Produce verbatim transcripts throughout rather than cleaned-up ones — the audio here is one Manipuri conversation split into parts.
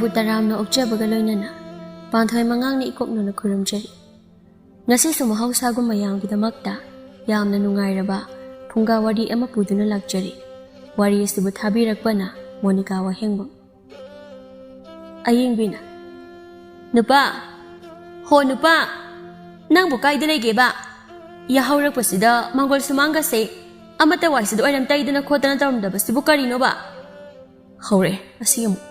ꯇꯔꯥꯝꯅ ꯑꯣꯛꯆꯕꯒ ꯂꯣꯏꯅꯅ ꯄꯥꯟꯊꯣꯏ ꯃꯉꯥꯡꯅ ꯏꯀꯣꯛꯅꯅ ꯈꯨꯔꯨꯝꯖꯔꯤ꯫ ꯉꯁꯤꯁꯨ ꯃꯍꯧꯁꯥꯒꯨꯝ ꯃꯌꯥꯝꯒꯤꯗꯃꯛꯇ ꯌꯥꯝꯅ ꯅꯨꯡꯉꯥꯏꯔꯕ ꯐꯨꯡꯒꯥ ꯋꯥꯔꯤ ꯑꯃ ꯄꯨꯗꯨꯅ ꯂꯥꯛꯆꯔꯤ꯫ ꯋꯥꯔꯤ ꯑꯁꯤꯕꯨ ꯊꯥꯕꯤꯔꯛꯄꯅ ꯃꯣꯅꯤꯀꯥ ꯋꯥꯍꯦꯡꯕꯝ꯫ ꯑꯌꯦꯡꯕꯤꯅ, "ꯅꯨꯄꯥ, ꯍꯣ ꯅꯨꯄꯥ, ꯅꯪꯕꯨ ꯀꯥꯏꯗ ꯂꯩꯒꯦꯕ? ꯌꯥꯍꯧꯔꯛꯄꯁꯤꯗ ꯃꯪꯒꯣꯜ ꯁꯨꯃꯥꯡꯒꯁꯦ ꯑꯃꯠꯇ ꯋꯥꯏꯁꯤꯗ ꯑꯣꯏꯔꯝ ꯇꯩꯗꯅ ꯈꯣꯠꯇꯅ ꯇꯧꯔꯝꯗꯕꯁꯤꯕꯨ ꯀꯔꯤꯅꯣꯕ?" ꯍꯧꯔꯛꯑꯦ ꯑꯁꯤ ꯑꯃꯨꯛ꯫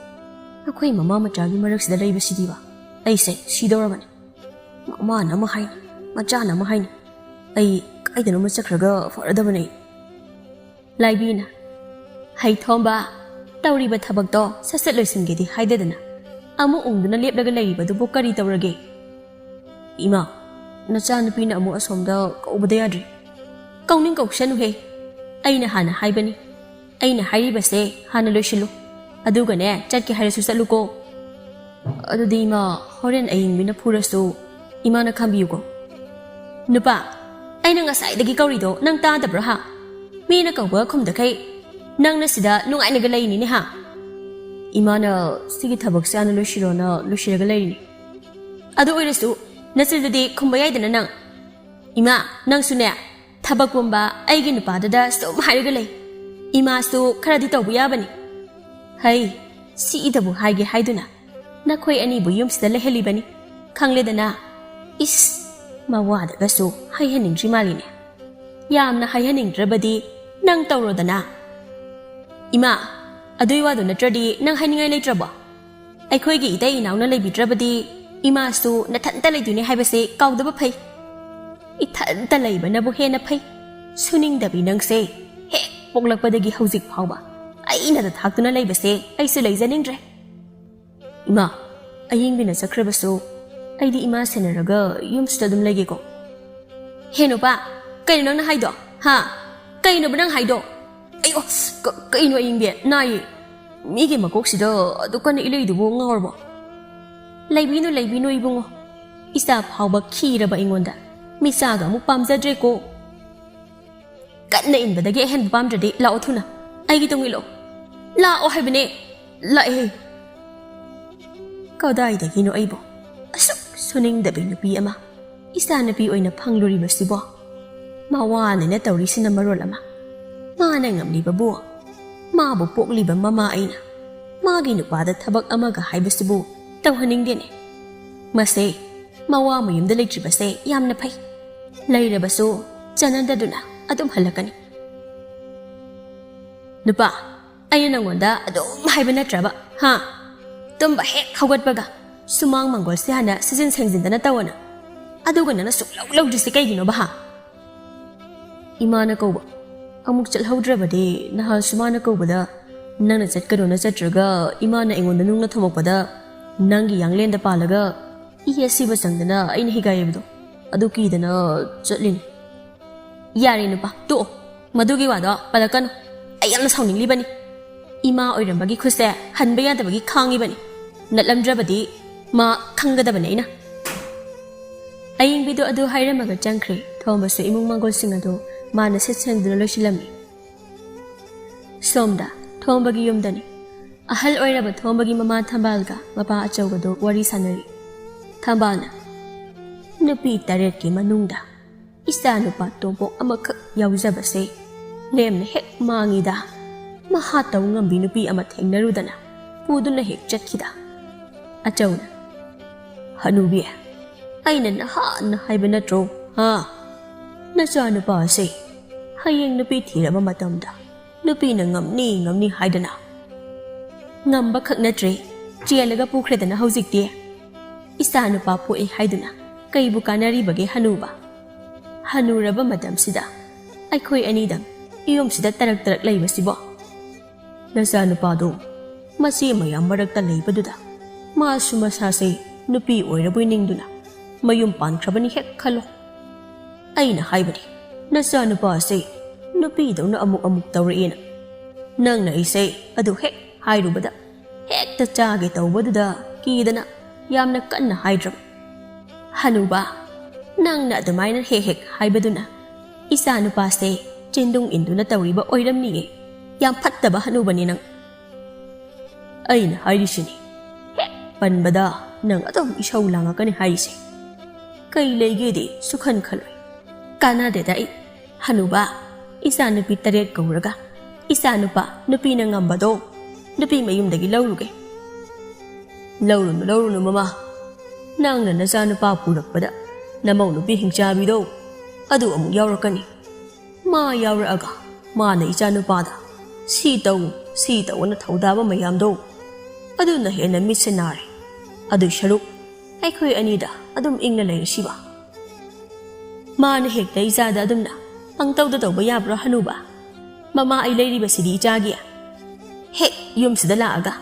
ꯑꯩꯈꯣꯏ ꯃꯃꯥ ꯃꯆꯥꯒꯤ ꯃꯔꯛꯁꯤꯗ ꯂꯩꯕꯁꯤꯗꯤꯕ ꯑꯩꯁꯦ ꯁꯤꯗꯧꯔꯕꯅꯤ꯫ ꯃꯃꯥꯅ ꯑꯃ ꯍꯥꯏꯅꯤ, ꯃꯆꯥꯅ ꯑꯃ ꯍꯥꯏꯅꯤ꯫ ꯑꯩ ꯀꯥꯏꯗꯅꯣꯃ ꯆꯠꯈ꯭ꯔꯒ ꯐꯔꯗꯕꯅꯦ꯫ ꯂꯥꯏꯕꯤꯅ, "ꯍꯩꯊꯣꯝꯕ, ꯇꯧꯔꯤꯕ ꯊꯕꯛꯇꯣ ꯁꯠ ꯁꯠ ꯂꯣꯏꯁꯤꯟꯒꯦꯗꯤ ꯍꯥꯏꯗꯗꯅ ꯑꯃꯨꯛ ꯎꯪꯗꯨꯅ ꯂꯦꯞꯂꯒ ꯂꯩꯔꯤꯕꯗꯨꯕꯨ ꯀꯔꯤ ꯇꯧꯔꯒꯦ?" "ꯏꯃꯥ, ꯅꯆꯥꯅꯨꯄꯤꯅ ꯑꯃꯨꯛ ꯑꯁꯣꯝꯗ ꯀꯧꯕꯗ ꯌꯥꯗ꯭ꯔꯤ꯫ ꯀꯧꯅꯤꯡ ꯀꯧꯁꯅꯨꯍꯦ꯫ ꯑꯩꯅ ꯍꯥꯟꯅ ꯍꯥꯏꯕꯅꯤ꯫ ꯑꯩꯅ ꯍꯥꯏꯔꯤꯕꯁꯦ ꯍꯥꯟꯅ ꯂꯣꯏꯁꯤꯜꯂꯨ꯫ ꯑꯗꯨꯒꯅꯦ, ꯆꯠꯀꯦ ꯍꯥꯏꯔꯁꯨ ꯆꯠꯂꯨꯀꯣ꯫ ꯑꯗꯨꯗꯤ ꯏꯃꯥ, ꯍꯣꯔꯦꯟ ꯑꯌꯤꯡꯕꯤꯅ ꯐꯨꯔꯁꯨ ꯏꯃꯥꯅ ꯈꯥꯝꯕꯤꯌꯨꯀꯣ꯫" "ꯅꯨꯄꯥ, ꯑꯩꯅ ꯉꯁꯥꯏꯗꯒꯤ ꯀꯧꯔꯤꯗꯣ ꯅꯪ ꯇꯥꯗꯕ꯭ꯔꯣ ꯍꯥ? ꯃꯤꯅ ꯀꯧꯕ ꯈꯨꯝꯗꯈꯩ ꯅꯪꯅ ꯁꯤꯗ ꯅꯨꯡꯉꯥꯏꯅꯒ ꯂꯩꯅꯤꯅꯦ ꯍꯥ?" "ꯏꯃꯥꯅ ꯁꯤꯒꯤ ꯊꯕꯛꯁꯦ ꯍꯥꯟꯅ ꯂꯣꯏꯁꯤꯜꯂꯣꯅ ꯂꯣꯏꯁꯤꯜꯂꯒ ꯂꯩꯔꯤꯅꯤ꯫" "ꯑꯗꯨ ꯑꯣꯏꯔꯁꯨ ꯅꯆꯤꯜꯗꯨꯗꯤ ꯈꯨꯝꯕ ꯌꯥꯏꯗꯅ ꯅꯪ꯫" "ꯏꯃꯥ, ꯅꯪꯁꯨꯅꯦ, ꯊꯕꯛ ꯄꯨꯝꯕ ꯑꯩꯒꯤ ꯅꯨꯄꯥꯗꯨꯗ ꯁꯨꯝ ꯍꯥꯏꯔꯒ ꯂꯩ꯫ ꯏꯃꯥꯁꯨ ꯈꯔꯗꯤ ꯇꯧꯕ ꯌꯥꯕꯅꯤ꯫" "ꯍꯩ, ꯁꯤꯗꯕꯨ ꯍꯥꯏꯒꯦ ꯍꯥꯏꯗꯨꯅ ꯅꯈꯣꯏ ꯑꯅꯤꯕꯨ ꯌꯨꯝꯁꯤꯗ ꯂꯩꯍꯜꯂꯤꯕꯅꯤ, ꯈꯪꯂꯦꯗꯅ꯫" "ꯏꯁ, ꯃꯋꯥꯗꯒꯁꯨ ꯍꯥꯏꯍꯟꯅꯤꯡꯗ꯭ꯔꯤ ꯃꯥꯜꯂꯤꯅꯦ꯫ ꯌꯥꯝꯅ ꯍꯥꯏꯍꯟꯅꯤꯡꯗ꯭ꯔꯕꯗꯤ ꯅꯪ ꯇꯧꯔꯣꯗꯅ꯫" "ꯏꯃꯥ, ꯑꯗꯨꯏ ꯋꯥꯗꯨ ꯅꯠꯇ꯭ꯔꯗꯤ ꯅꯪ ꯍꯥꯏꯅꯤꯡꯉꯥꯏ ꯂꯩꯇ꯭ꯔꯕꯣ? ꯑꯩꯈꯣꯏꯒꯤ ꯏꯇꯩ ꯏꯅꯥꯎꯅ ꯂꯩꯕꯤꯗ꯭ꯔꯕꯗꯤ ꯏꯃꯥꯁꯨ ꯅꯊꯟꯇ ꯂꯩꯗꯣꯏꯅꯦ ꯍꯥꯏꯕꯁꯦ ꯀꯥꯎꯗꯕ ꯐꯩ꯫ ꯏꯊꯟꯇ ꯂꯩꯕꯅꯕꯨ ꯍꯦꯟꯅ ꯐꯩ꯫ ꯁꯨꯅꯤꯡꯗꯕꯤ ꯅꯪꯁꯦ ꯍꯦꯛ ꯄꯣꯛꯂꯛꯄꯗꯒꯤ ꯍꯧꯖꯤꯛ ꯐꯥꯎꯕ ꯑꯩꯅꯗ ꯊꯥꯛꯇꯨꯅ ꯂꯩꯕꯁꯦ ꯑꯩꯁꯨ ꯂꯩꯖꯅꯤꯡꯗ꯭ꯔꯦ꯫" "ꯏꯃꯥ, ꯑꯌꯤꯡꯕꯤꯅ ꯆꯠꯈ꯭ꯔꯕꯁꯨ ꯑꯩꯗꯤ ꯏꯃꯥ ꯁꯦꯟꯅꯔꯒ ꯌꯨꯝꯁꯤꯗ ꯑꯗꯨꯝ ꯂꯩꯒꯦꯀꯣ꯫" "ꯍꯦ ꯅꯨꯄꯥ, ꯀꯩꯅꯣ ꯅꯪꯅ ꯍꯥꯏꯗꯣ? ꯍꯥ? ꯀꯩꯅꯣꯕ ꯅꯪ ꯍꯥꯏꯗꯣ? ꯑꯩꯌꯣ, ꯀ-, ꯀꯩꯅꯣ ꯑꯌꯤꯡꯕꯤ? ꯅꯥꯏꯌꯦ꯫ ꯃꯤꯒꯤ ꯃꯀꯣꯛꯁꯤꯗ ꯑꯗꯨꯛ ꯀꯟꯅ ꯏꯂꯩꯗꯨꯕꯨ ꯉꯥꯎꯔꯕꯣ?" "ꯂꯩꯕꯤꯅꯨ, ꯂꯩꯕꯤꯅꯨ ꯏꯕꯨꯡꯉꯣ꯫ ꯏꯆꯥ ꯐꯥꯎꯕ ꯈꯤꯔꯕ ꯑꯩꯉꯣꯟꯗ ꯃꯤꯆꯥꯒ ꯑꯃꯨꯛ ꯄꯥꯝꯖꯗ꯭ꯔꯦꯀꯣ꯫" "ꯀꯟꯅ ꯏꯟꯕꯗꯒꯤ ꯑꯍꯦꯟꯕ ꯄꯥꯝꯗ꯭ꯔꯗꯤ ꯂꯥꯛꯑꯣ ꯊꯨꯅ꯫ ꯑꯩꯒꯤ ꯇꯨꯡ ꯏꯜꯂꯣ꯫ ꯂꯥꯛꯑꯣ ꯍꯥꯏꯕꯅꯦ꯫ ꯂꯥꯛꯑꯦ꯫" ꯀꯗꯥꯏꯗꯒꯤꯅꯣ ꯑꯩꯕꯨ ꯑꯁꯨꯛ ꯁꯨꯅꯤꯡꯗꯕꯤ ꯅꯨꯄꯤ ꯑꯃ ꯏꯆꯥꯅꯨꯄꯤ ꯑꯣꯏꯅ ꯐꯪꯂꯨꯔꯤꯕꯁꯤꯕꯣ? ꯃꯋꯥꯅꯤꯅ ꯇꯧꯔꯤꯁꯤꯅ ꯃꯔꯣꯜ ꯑꯃ꯫ ꯃꯥꯅ ꯉꯝꯂꯤꯕꯕꯨ, ꯃꯥꯕꯨ ꯄꯣꯛꯂꯤꯕ ꯃꯃꯥ ꯑꯩꯅ ꯃꯥꯒꯤ ꯅꯨꯄꯥꯗ ꯊꯕꯛ ꯑꯃꯒ ꯍꯥꯏꯕꯁꯤꯕꯨ ꯇꯧꯍꯟꯅꯤꯡꯗꯦꯅꯦ꯫ ꯃꯁꯦ, ꯃꯋꯥ ꯃꯌꯨꯝꯗ ꯂꯩꯇ꯭ꯔꯤꯕꯁꯦ ꯌꯥꯝꯅ ꯐꯩ꯫ ꯂꯩꯔꯕꯁꯨ ꯆꯥꯟꯅꯗꯗꯨꯅ ꯑꯗꯨꯝ ꯍꯜꯂꯛꯀꯅꯤ꯫ ꯅꯨꯄꯥ, ꯑꯩꯅ ꯅꯪꯉꯣꯟꯗ ꯑꯗꯨꯝ ꯍꯥꯏꯕ ꯅꯠꯇ꯭ꯔꯕ? ꯍꯥ? ꯇꯨꯝꯕ ꯍꯦꯛ ꯍꯧꯒꯠꯄꯒ ꯁꯨꯃꯥꯡ ꯃꯪꯒꯣꯜꯁꯦ ꯍꯥꯟꯅ ꯁꯤꯖꯤꯟ ꯁꯦꯡꯖꯤꯟꯗꯅ ꯇꯧꯑꯣꯅ꯫ ꯑꯗꯨꯒ ꯅꯪꯅ ꯁꯨꯛꯂꯧ ꯂꯧꯗ꯭ꯔꯤꯁꯦ ꯀꯩꯒꯤꯅꯣꯕ, ꯍꯥ? ꯏꯃꯥꯅ ꯀꯧꯕ꯫ ꯑꯃꯨꯛ ꯆꯠꯍꯧꯗ꯭ꯔꯕꯗꯤ ꯅꯍꯥꯟꯁꯨ ꯃꯥꯅ ꯀꯧꯕꯗ ꯅꯪꯅ ꯆꯠꯀꯅꯣꯅ ꯆꯠꯇ꯭ꯔꯒ ꯏꯃꯥꯅ ꯑꯩꯉꯣꯟꯗ ꯅꯨꯡꯅ ꯊꯣꯝꯃꯛꯄꯗ ꯅꯪꯒꯤ ꯌꯥꯡꯂꯦꯟꯗ ꯄꯥꯜꯂꯒ ꯏ ꯑꯁꯤꯕ ꯆꯪꯗꯅ ꯑꯩꯅ ꯍꯤꯒꯥꯏꯕꯗꯣ, ꯑꯗꯨ ꯀꯤꯗꯅ ꯆꯠꯂꯤꯅꯤ꯫ ꯌꯥꯔꯦ ꯅꯨꯄꯥ, ꯇꯣꯛꯑꯣ꯫ ꯃꯗꯨꯒꯤ ꯋꯥꯗꯣ ꯄꯜꯂꯛꯀꯅꯨ꯫ ꯑꯩ ꯌꯥꯝꯅ ꯁꯥꯎꯅꯤꯡꯂꯤꯕꯅꯤ꯫ ꯏꯃꯥ ꯑꯣꯏꯔꯝꯕꯒꯤ ꯈꯨꯠꯁꯦ ꯍꯟꯕ ꯌꯥꯗꯕꯒꯤ ꯈꯥꯡꯉꯤꯕꯅꯤ꯫ ꯅꯠꯂꯝꯗ꯭ꯔꯕꯗꯤ ꯃꯥ ꯈꯪꯒꯗꯕꯅꯤ ꯑꯩꯅ꯫ ꯑꯌꯤꯡꯕꯤꯗꯨ ꯑꯗꯨ ꯍꯥꯏꯔꯝꯃꯒ ꯆꯪꯈ꯭ꯔꯦ꯫ ꯊꯣꯝꯕꯁꯨ ꯏꯃꯨꯡ ꯃꯪꯒꯣꯜꯁꯤꯡ ꯑꯗꯨ ꯃꯥꯅ ꯁꯤꯠ ꯁꯦꯡꯗꯨꯅ ꯂꯣꯏꯁꯤꯜꯂꯝꯃꯤ꯫ ꯁꯣꯝꯗ ꯊꯣꯝꯕꯒꯤ ꯌꯨꯝꯗꯅꯤ꯫ ꯑꯍꯜ ꯑꯣꯏꯔꯕ ꯊꯣꯝꯕꯒꯤ ꯃꯃꯥ ꯊꯝꯕꯥꯜꯒ ꯃꯄꯥ ꯑꯆꯧꯕꯗꯨ ꯋꯥꯔꯤ ꯁꯥꯟꯅꯔꯤ꯫ ꯊꯝꯕꯥꯜꯅ, "ꯅꯨꯄꯤ ꯇꯔꯦꯠꯀꯤ ꯃꯅꯨꯡꯗ ꯏꯆꯥ ꯅꯨꯄꯥ ꯇꯣꯝꯄꯣꯛ ꯑꯃꯈꯛ ꯌꯥꯎꯖꯕꯁꯦ ꯂꯦꯝꯅ ꯍꯦꯛ ꯃꯥꯡꯉꯤꯗ꯫ ꯃꯍꯥ ꯇꯧ ꯉꯝꯕꯤ ꯅꯨꯄꯤ ꯑꯃ ꯊꯦꯡꯅꯔꯨꯗꯅ ꯄꯨꯗꯨꯅ ꯍꯦꯛ ꯆꯠꯈꯤꯗ꯫" ꯑꯆꯧꯅ, "ꯍꯅꯨꯕꯤ, ꯑꯩꯅ ꯅꯍꯥꯟꯅ ꯍꯥꯏꯕ ꯅꯠꯇ꯭ꯔꯣ, ꯍꯥ? ꯅꯆꯥꯅꯨꯄꯥꯁꯦ ꯍꯌꯦꯡ ꯅꯨꯄꯤ ꯊꯤꯔꯕ ꯃꯇꯝꯗ ꯅꯨꯄꯤꯅ ꯉꯝꯅꯤ ꯉꯝꯅꯤ ꯍꯥꯏꯗꯅ꯫ ꯉꯝꯕ ꯈꯛ ꯅꯠꯇ꯭ꯔꯦ, ꯆꯦꯜꯂꯒ ꯄꯨꯈ꯭ꯔꯦꯗꯅ ꯍꯧꯖꯤꯛꯇꯤ꯫ ꯏꯆꯥ ꯅꯨꯄꯥ ꯄꯣꯛꯏ ꯍꯥꯏꯗꯨꯅ ꯀꯩꯕꯨ ꯀꯥꯟꯅꯔꯤꯕꯒꯦ ꯍꯅꯨꯕ? ꯍꯅꯨꯔꯕ ꯃꯇꯝꯁꯤꯗ ꯑꯩꯈꯣꯏ ꯑꯅꯤꯗꯪ ꯏꯌꯨꯝꯁꯤꯗ ꯇꯔꯛ ꯇꯔꯛ ꯂꯩꯕꯁꯤꯕꯣ?" ꯅꯆꯥꯅꯨꯄꯥꯗꯣ ꯃꯆꯦ ꯃꯌꯥꯝ ꯃꯔꯛꯇ ꯂꯩꯕꯗꯨꯗ ꯃꯥꯁꯨ ꯃꯁꯥꯁꯦ ꯅꯨꯄꯤ ꯑꯣꯏꯔꯕꯣꯏ ꯅꯤꯡꯗꯨꯅ ꯃꯌꯨꯝ ꯄꯥꯟꯈ꯭ꯔꯕꯅꯤ ꯍꯦꯛ ꯈꯜꯂꯣ꯫ ꯑꯩꯅ ꯍꯥꯏꯕꯅꯤ, ꯅꯆꯥꯅꯨꯄꯥꯁꯦ ꯅꯨꯄꯤꯗꯧꯅ ꯑꯃꯨꯛ ꯑꯃꯨꯛ ꯇꯧꯔꯛꯑꯦꯅ꯫ ꯅꯪꯅ ꯑꯩꯁꯦ ꯑꯗꯨ ꯍꯦꯛ ꯍꯥꯏꯔꯨꯕꯗ ꯍꯦꯛꯇ ꯆꯥꯒꯦ ꯇꯧꯕꯗꯨꯗ ꯀꯤꯗꯅ ꯌꯥꯝꯅ ꯀꯟꯅ ꯍꯥꯏꯗ꯭ꯔꯕ꯫ ꯍꯅꯨꯕ, ꯅꯪꯅ ꯑꯗꯨꯃꯥꯏꯅ ꯍꯦꯛ ꯍꯦꯛ ꯍꯥꯏꯕꯗꯨꯅ ꯏꯆꯥꯅꯨꯄꯥꯁꯦ ꯆꯤꯟꯗꯨꯡ ꯏꯟꯗꯨꯅ ꯇꯧꯔꯤꯕ ꯑꯣꯏꯔꯝꯅꯤꯌꯦ꯫ ꯌꯥꯝ ꯐꯠꯇꯕ ꯍꯅꯨꯕꯅꯤ ꯅꯪ꯫ ꯑꯩꯅ ꯍꯥꯏꯔꯤꯁꯤꯅꯤ, ꯍꯦꯛ ꯄꯟꯕꯗ ꯅꯪ ꯑꯗꯨꯝ ꯏꯁꯧ ꯂꯥꯡꯉꯛꯀꯅꯤ ꯍꯥꯏꯔꯤꯁꯦ꯫ ꯀꯩ ꯂꯩꯒꯦꯗꯤ ꯁꯨꯈꯟ ꯈꯜꯂꯣꯏ꯫ ꯀꯥꯟꯅꯗꯦꯗ ꯑꯩ꯫ ꯍꯅꯨꯕ, ꯏꯆꯥ ꯅꯨꯄꯤ ꯇꯔꯦꯠ ꯀꯧꯔꯒ ꯏꯆꯥ ꯅꯨꯄꯥ ꯅꯨꯄꯤꯅ ꯉꯝꯕꯗꯣ ꯅꯨꯄꯤ ꯃꯌꯨꯝꯗꯒꯤ ꯂꯧꯔꯨꯒꯦ꯫ ꯂꯧꯔꯨꯅꯨ, ꯂꯧꯔꯨꯅꯨ ꯃꯃꯥ꯫ ꯅꯪꯅ ꯅꯆꯥ ꯅꯨꯄꯥ ꯄꯨꯔꯛꯄꯗ ꯅꯃꯧ ꯅꯨꯄꯤ ꯍꯤꯡꯆꯥꯕꯤꯗꯣ ꯑꯗꯨ ꯑꯃꯨꯛ ꯌꯥꯎꯔꯛꯀꯅꯤ꯫ ꯃꯥ ꯌꯥꯎꯔꯛꯑꯒ ꯃꯥꯅ ꯏꯆꯥ ꯅꯨꯄꯥꯗ "ꯁꯤ ꯇꯧ, ꯁꯤ ꯇꯧꯑꯣꯅ" ꯊꯧꯗꯥꯕ ꯃꯌꯥꯝꯗꯣ ꯑꯗꯨꯅ ꯍꯦꯟꯅ ꯃꯤꯠꯁꯦ ꯅꯥꯔꯦ꯫ ꯑꯗꯨꯏ ꯁꯔꯨꯛ ꯑꯩꯈꯣꯏ ꯑꯅꯤꯗ ꯑꯗꯨꯝ ꯏꯪꯅ ꯂꯩꯔꯁꯤꯕ꯫ ꯃꯥꯅ ꯍꯦꯛꯇ ꯏꯆꯥꯗ ꯑꯗꯨꯝꯅ ꯄꯪꯇꯧꯗ ꯇꯧꯕ ꯌꯥꯕ꯭ꯔꯣ ꯍꯅꯨꯕ? ꯃꯃꯥ ꯑꯩ ꯂꯩꯔꯤꯕꯁꯤꯗꯤ ꯏꯆꯥꯒꯤ꯫ ꯍꯦꯛ ꯌꯨꯝꯁꯤꯗ ꯂꯥꯛꯑꯒ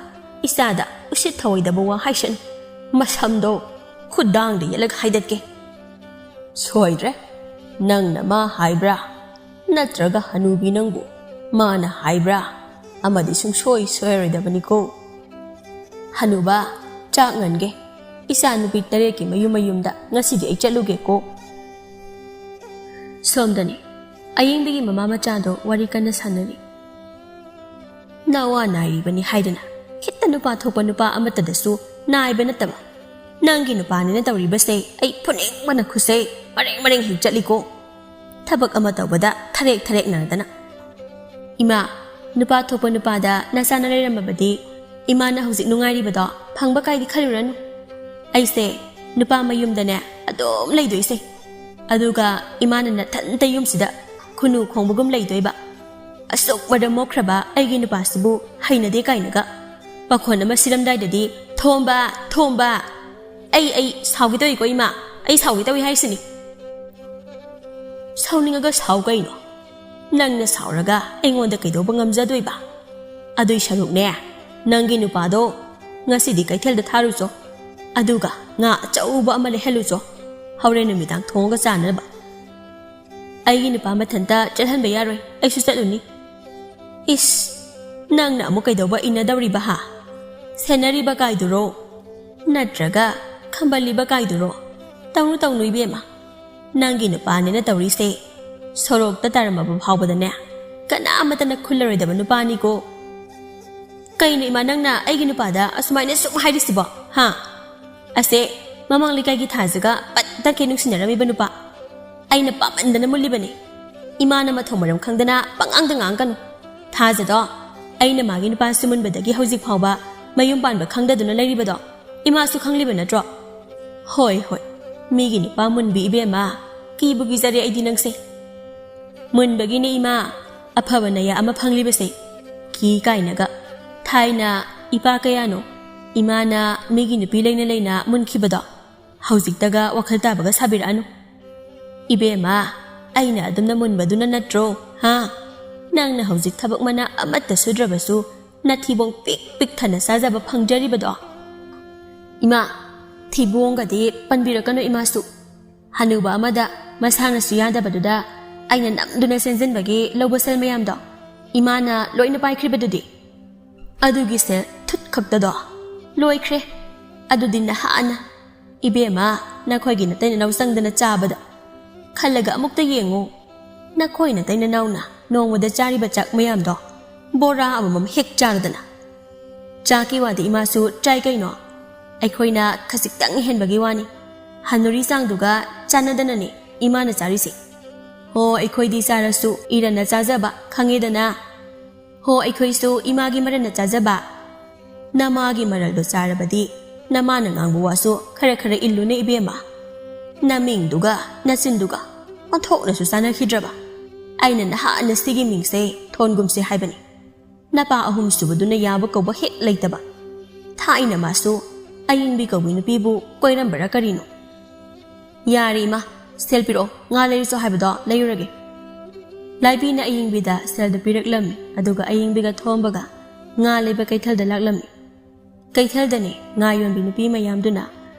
ꯏꯆꯥꯗ ꯎꯁꯤꯠ ꯊꯑꯣꯏꯗꯕ ꯋꯥ ꯍꯥꯏꯁꯅꯨ꯫ ꯃꯁꯝꯗꯣ ꯈꯨꯗꯥꯡꯗ ꯌꯦꯠꯂꯒ ꯍꯥꯏꯗꯠꯀꯦ꯫ ꯁꯣꯏꯗ꯭ꯔꯦ꯫ ꯅꯪꯅ ꯃꯥ ꯍꯥꯏꯕ꯭ꯔꯥ? ꯅꯠꯇ꯭ꯔꯒ ꯍꯅꯨꯕꯤ ꯅꯪꯕꯨ ꯃꯥꯅ ꯍꯥꯏꯕ꯭ꯔꯥ? ꯑꯃꯗꯤ ꯁꯨꯡꯁꯣꯏ ꯁꯣꯏꯔꯣꯏꯗꯕꯅꯤꯀꯣ꯫ ꯍꯅꯨꯕ, ꯆꯥꯛ ꯉꯟꯒꯦ꯫ ꯏꯆꯥ ꯅꯨꯄꯤ ꯇꯔꯦꯠꯀꯤ ꯃꯌꯨꯝ ꯃꯌꯨꯝꯗ ꯉꯁꯤꯗꯤ ꯑꯩ ꯆꯠꯂꯨꯒꯦꯀꯣ꯫ ꯁꯣꯝꯗꯅꯤ, ꯑꯌꯤꯡꯕꯤꯒꯤ ꯃꯃꯥ ꯃꯆꯥꯗꯣ ꯋꯥꯔꯤ ꯀꯟꯅ ꯁꯥꯟꯅꯔꯤ꯫ ꯅꯋꯥ ꯅꯥꯏꯔꯤꯕꯅꯤ ꯍꯥꯏꯗꯅ ꯈꯤꯠꯇ ꯅꯨꯄꯥ ꯊꯣꯛꯄ ꯅꯨꯄꯥ ꯑꯃꯠꯇꯗꯁꯨ ꯅꯥꯏꯕ ꯅꯠꯇꯕ ꯅꯪꯒꯤ ꯅꯨꯄꯥꯅꯤꯅ ꯇꯧꯔꯤꯕꯁꯦ ꯑꯩ ꯐꯨꯅꯤꯡꯕꯅ ꯈꯨꯠꯁꯦ ꯃꯔꯦꯡ ꯃꯔꯦꯡ ꯍꯦꯛ ꯆꯠꯂꯤꯀꯣ꯫ ꯊꯕꯛ ꯑꯃ ꯇꯧꯕꯗ ꯊꯔꯦꯛ ꯊꯔꯦꯛ ꯅꯥꯗꯅ꯫ ꯏꯃꯥ, ꯅꯨꯄꯥ ꯊꯣꯛꯄ ꯅꯨꯄꯥꯗ ꯅꯆꯥꯅ ꯂꯩꯔꯝꯃꯕꯗꯤ ꯏꯃꯥꯅ ꯍꯧꯖꯤꯛ ꯅꯨꯡꯉꯥꯏꯔꯤꯕꯗꯣ ꯐꯪꯕ ꯀꯥꯏꯗꯤ ꯈꯜꯂꯨꯔꯅꯨ꯫ ꯑꯩꯁꯦ ꯅꯨꯄꯥ ꯃꯌꯨꯝꯗꯅꯦ ꯑꯗꯨꯝ ꯂꯩꯗꯣꯏꯁꯦ꯫ ꯑꯗꯨꯒ ꯏꯃꯥꯅ ꯅꯊꯟꯇ ꯌꯨꯝꯁꯤꯗ ꯈꯨꯅꯨ ꯈꯣꯡꯕꯒꯨꯝ ꯂꯩꯗꯣꯏꯕ꯫ ꯑꯁꯨꯛ ꯃꯔꯝ ꯃꯣꯛꯈ꯭ꯔꯕ ꯑꯩꯒꯤ ꯅꯨꯄꯥꯁꯤꯕꯨ ꯍꯩꯅꯗꯦ ꯀꯥꯏꯅꯒ꯫ ꯄꯥꯈꯣꯟ ꯑꯃ ꯁꯤꯔꯝꯗꯥꯏꯗꯗꯤ "ꯊꯣꯝꯕ, ꯊꯣꯝꯕ"꯫ ꯑꯩ, ꯑꯩ ꯁꯥꯎꯒꯦ ꯇꯧꯏꯀꯣ ꯏꯃꯥ, ꯑꯩ ꯁꯥꯎꯒꯦ ꯇꯧꯏ ꯍꯥꯏꯁꯤꯅꯤ꯫ ꯁꯥꯎꯅꯤꯡꯉꯒ ꯁꯥꯎ ꯀꯩꯅꯣ꯫ ꯅꯪꯅ ꯁꯥꯎꯔꯒ ꯑꯩꯉꯣꯟꯗ ꯀꯩꯗꯧꯕ ꯉꯝꯖꯗꯣꯏꯕ? ꯑꯗꯨꯏ ꯁꯔꯨꯛꯅꯦ, ꯅꯪꯒꯤ ꯅꯨꯄꯥꯗꯣ ꯉꯁꯤꯗꯤ ꯀꯩꯊꯦꯜꯗ ꯊꯥꯔꯨꯆꯣ꯫ ꯑꯗꯨꯒ ꯉꯥ ꯑꯆꯧꯕ ꯑꯃ ꯂꯩꯍꯜꯂꯨꯆꯣ꯫ ꯍꯣꯔꯦꯟ ꯅꯨꯃꯤꯗꯥꯡ ꯊꯣꯡꯉꯒ ꯆꯥꯅꯕ꯫ ꯑꯩꯒꯤ ꯅꯨꯄꯥ ꯃꯊꯟꯇ ꯆꯠꯍꯟꯕ ꯌꯥꯔꯣꯏ, ꯑꯩꯁꯨ ꯆꯠꯂꯨꯅꯤ꯫ ꯏꯁ, ꯅꯪꯅ ꯑꯃꯨꯛ ꯀꯩꯗꯧꯕ ꯏꯟꯅꯗꯧꯔꯤꯕ ꯍꯥ? ꯁꯦꯟꯅꯔꯤꯕ ꯀꯥꯏꯗꯨꯔꯣ? ꯅꯠꯇ꯭ꯔꯒ ꯈꯝꯕꯜꯂꯤꯕ ꯀꯥꯏꯗꯨꯔꯣ? ꯇꯧꯅꯨ, ꯇꯧꯅꯨ ꯏꯕꯦꯝꯃ꯫ ꯅꯪꯒꯤ ꯅꯨꯄꯥꯅꯦꯅ ꯇꯧꯔꯤꯁꯦ ꯁꯣꯔꯣꯛꯇ ꯇꯥꯔꯝꯃꯕ ꯐꯥꯎꯕꯗꯅꯦ ꯀꯅꯥ ꯑꯃꯠꯇꯅ ꯈꯨꯜꯂꯔꯣꯏꯗꯕ ꯅꯨꯄꯥꯅꯤꯀꯣ꯫ ꯀꯩꯅꯣ ꯏꯃꯥ, ꯅꯪꯅ ꯑꯩꯒꯤ ꯅꯨꯄꯥꯗ ꯑꯁꯨꯃꯥꯏꯅ ꯁꯨꯝ ꯍꯥꯏꯔꯤꯁꯤꯕꯣ? ꯍꯥ? ꯑꯁꯦ, ꯃꯃꯥꯡ ꯂꯩꯀꯥꯏꯒꯤ ꯊꯥꯖꯒ ꯄꯠ ꯇꯠꯈꯩ ꯅꯨꯡꯁꯤꯅꯔꯝꯃꯤꯕ ꯅꯨꯄꯥ꯫ ꯑꯩꯅ ꯄꯥꯝꯃꯟꯗꯅ ꯃꯨꯜꯂꯤꯕꯅꯤ꯫ ꯏꯃꯥꯅ ꯃꯊꯧ ꯃꯔꯝ ꯈꯪꯗꯅ ꯄꯉꯥꯡꯗ ꯉꯥꯡꯒꯅꯨ꯫ ꯊꯥꯖꯗꯣ, ꯑꯩꯅ ꯃꯥꯒꯤ ꯅꯨꯄꯥ ꯁꯨꯃꯨꯟꯕꯗꯒꯤ ꯍꯧꯖꯤꯛ ꯐꯥꯎꯕ ꯃꯌꯨꯝ ꯄꯥꯟꯕ ꯈꯪꯗꯗꯨꯅ ꯂꯩꯔꯤꯕꯗꯣ ꯏꯃꯥꯁꯨ ꯈꯪꯂꯤꯕ ꯅꯠꯇ꯭ꯔꯣ? ꯍꯣꯏ, ꯍꯣꯏ, ꯃꯤꯒꯤ ꯅꯨꯄꯥ ꯃꯨꯟꯕꯤ ꯏꯕꯦꯝꯃ, ꯀꯤꯕꯨ ꯀꯤꯖꯔꯦ ꯑꯩꯗꯤ ꯅꯪꯁꯦ꯫ ꯃꯨꯟꯕꯒꯤꯅꯦ ꯏꯃꯥ, ꯑꯐꯕ ꯅꯌꯥ ꯑꯃ ꯐꯪꯂꯤꯕꯁꯦ꯫ ꯀꯤ ꯀꯥꯏꯅꯒ꯫ ꯊꯥꯏꯅ ꯏꯄꯥ ꯀꯌꯥꯅꯣ ꯏꯃꯥꯅ ꯃꯤꯒꯤ ꯅꯨꯄꯤ ꯂꯩꯅ ꯂꯩꯅ ꯃꯨꯟꯈꯤꯕꯗꯣ ꯍꯧꯖꯤꯛꯇꯒ ꯋꯥꯈꯜ ꯇꯥꯕꯒ ꯁꯥꯕꯤꯔꯛꯑꯅꯨ꯫ ꯏꯕꯦꯝꯃ, ꯑꯩꯅ ꯑꯗꯨꯝꯅ ꯃꯨꯟꯕꯗꯨꯅ ꯅꯠꯇ꯭ꯔꯣ, ꯍꯥ? ꯅꯪꯅ ꯍꯧꯖꯤꯛ ꯊꯕꯛ ꯃꯅꯥ ꯑꯃꯠꯇ ꯁꯨꯗ꯭ꯔꯕꯁꯨ ꯅꯊꯤꯕꯣꯡ ꯄꯤꯛ ꯄꯤꯛ ꯊꯟꯅ ꯆꯥꯖꯕ ꯐꯪꯖꯔꯤꯕꯗꯣ? ꯏꯃꯥ, ꯊꯤꯕꯣꯡꯒꯗꯤ ꯄꯟꯕꯤꯔꯛꯀꯅꯨ ꯏꯃꯥꯁꯨ꯫ ꯍꯅꯨꯕ ꯑꯃꯗ ꯃꯁꯥꯅꯁꯨ ꯌꯥꯗꯕꯗꯨꯗ ꯑꯩꯅ ꯅꯝꯗꯨꯅ ꯆꯦꯟꯁꯤꯟꯕꯒꯤ ꯂꯧꯕ ꯁꯦꯜ ꯃꯌꯥꯝꯗꯣ ꯏꯃꯥꯅ ꯂꯣꯏꯅ ꯄꯥꯏꯈ꯭ꯔꯤꯕꯗꯨꯗꯤ꯫ ꯑꯗꯨꯒꯤ ꯁꯦꯜ ꯊꯨꯠ ꯈꯛꯇꯗꯣ ꯂꯣꯏꯈ꯭ꯔꯦ꯫ ꯑꯗꯨꯗꯤ ꯅꯍꯥꯟꯅ꯫ ꯏꯕꯦꯝꯃ, ꯅꯈꯣꯏꯒꯤ ꯅꯇꯩ ꯅꯅꯥꯎ ꯆꯪꯗꯅ ꯆꯥꯕꯗ ꯈꯜꯂꯒ ꯑꯃꯨꯛꯇ ꯌꯦꯡꯉꯨ꯫ ꯅꯈꯣꯏ ꯅꯇꯩ ꯅꯅꯥꯎꯅ ꯅꯣꯡꯃꯗ ꯆꯥꯔꯤꯕ ꯆꯥꯛ ꯃꯌꯥꯝꯗꯣ ꯕꯣꯔꯥ ꯑꯃꯃꯝ ꯍꯦꯛ ꯆꯥꯔꯗꯅ꯫ ꯆꯥꯛꯀꯤ ꯋꯥꯗꯤ ꯏꯃꯥꯁꯨ ꯆꯥꯏ ꯀꯩꯅꯣ꯫ ꯑꯩꯈꯣꯏꯅ ꯈꯖꯤꯛꯇꯪ ꯍꯦꯟꯕꯒꯤ ꯋꯥꯅꯤ꯫ ꯍꯟꯅꯨꯔꯤ ꯆꯥꯡꯗꯨꯒ ꯆꯥꯟꯅꯗꯅꯅꯤ ꯏꯃꯥꯅ ꯆꯥꯔꯤꯁꯦ꯫ ꯍꯣ, ꯑꯩꯈꯣꯏꯗꯤ ꯆꯥꯔꯁꯨ ꯏꯔꯟꯅ ꯆꯥꯖꯕ ꯈꯪꯉꯦꯗꯅ꯫ ꯍꯣ, ꯑꯩꯈꯣꯏꯁꯨ ꯏꯃꯥꯒꯤ ꯃꯔꯟꯅ ꯆꯥꯖꯕ꯫ ꯅꯃꯥꯒꯤ ꯃꯔꯜꯗꯣ ꯆꯥꯔꯕꯗꯤ ꯅꯃꯥꯅ ꯉꯥꯡꯕ ꯋꯥꯁꯨ ꯈꯔ ꯈꯔ ꯏꯜꯂꯨꯅꯦ ꯏꯕꯦꯝꯃ꯫ ꯅꯃꯤꯡꯗꯨꯒ ꯅꯆꯤꯟꯗꯨꯒ ꯑꯣꯟꯊꯣꯛꯅꯁꯨ ꯆꯥꯟꯅꯈꯤꯗ꯭ꯔꯕ꯫ ꯑꯩꯅ ꯅꯍꯥꯟꯅ ꯁꯤꯒꯤ ꯃꯤꯡꯁꯦ ꯊꯣꯟꯒꯨꯝꯁꯦ ꯍꯥꯏꯕꯅꯤ꯫ ꯅꯄꯥ ꯑꯍꯨꯝ ꯁꯨꯕꯗꯨꯅ ꯌꯥꯕ ꯀꯧꯕ ꯍꯦꯛ ꯂꯩꯇꯕ꯫ ꯊꯥꯏꯅ ꯃꯥꯁꯨ ꯑꯌꯤꯡꯕꯤ ꯀꯧꯕꯤ ꯅꯨꯄꯤꯕꯨ ꯀꯣꯏꯔꯝꯕꯔꯥ ꯀꯔꯤꯅꯣ? ꯌꯥꯔꯦ ꯏꯃꯥ, ꯁꯦꯜ ꯄꯤꯔꯛꯑꯣ, ꯉꯥ ꯂꯩꯔꯨꯆꯣ ꯍꯥꯏꯕꯗꯣ ꯂꯩꯔꯨꯔꯒꯦ꯫ ꯂꯥꯏꯕꯤꯅ ꯑꯌꯤꯡꯕꯤꯗ ꯁꯦꯜꯗꯨ ꯄꯤꯔꯛꯂꯝꯃꯤ, ꯑꯗꯨꯒ ꯑꯌꯤꯡꯕꯤꯒ ꯊꯣꯝꯕꯒ ꯉꯥ ꯂꯩꯕ ꯀꯩꯊꯦꯜꯗ ꯂꯥꯛꯂꯝꯃꯤ꯫ ꯀꯩꯊꯦꯜꯗꯅꯦ ꯉꯥ ꯌꯣꯟꯕꯤ ꯅꯨꯄꯤ ꯃꯌꯥꯝꯗꯨꯅ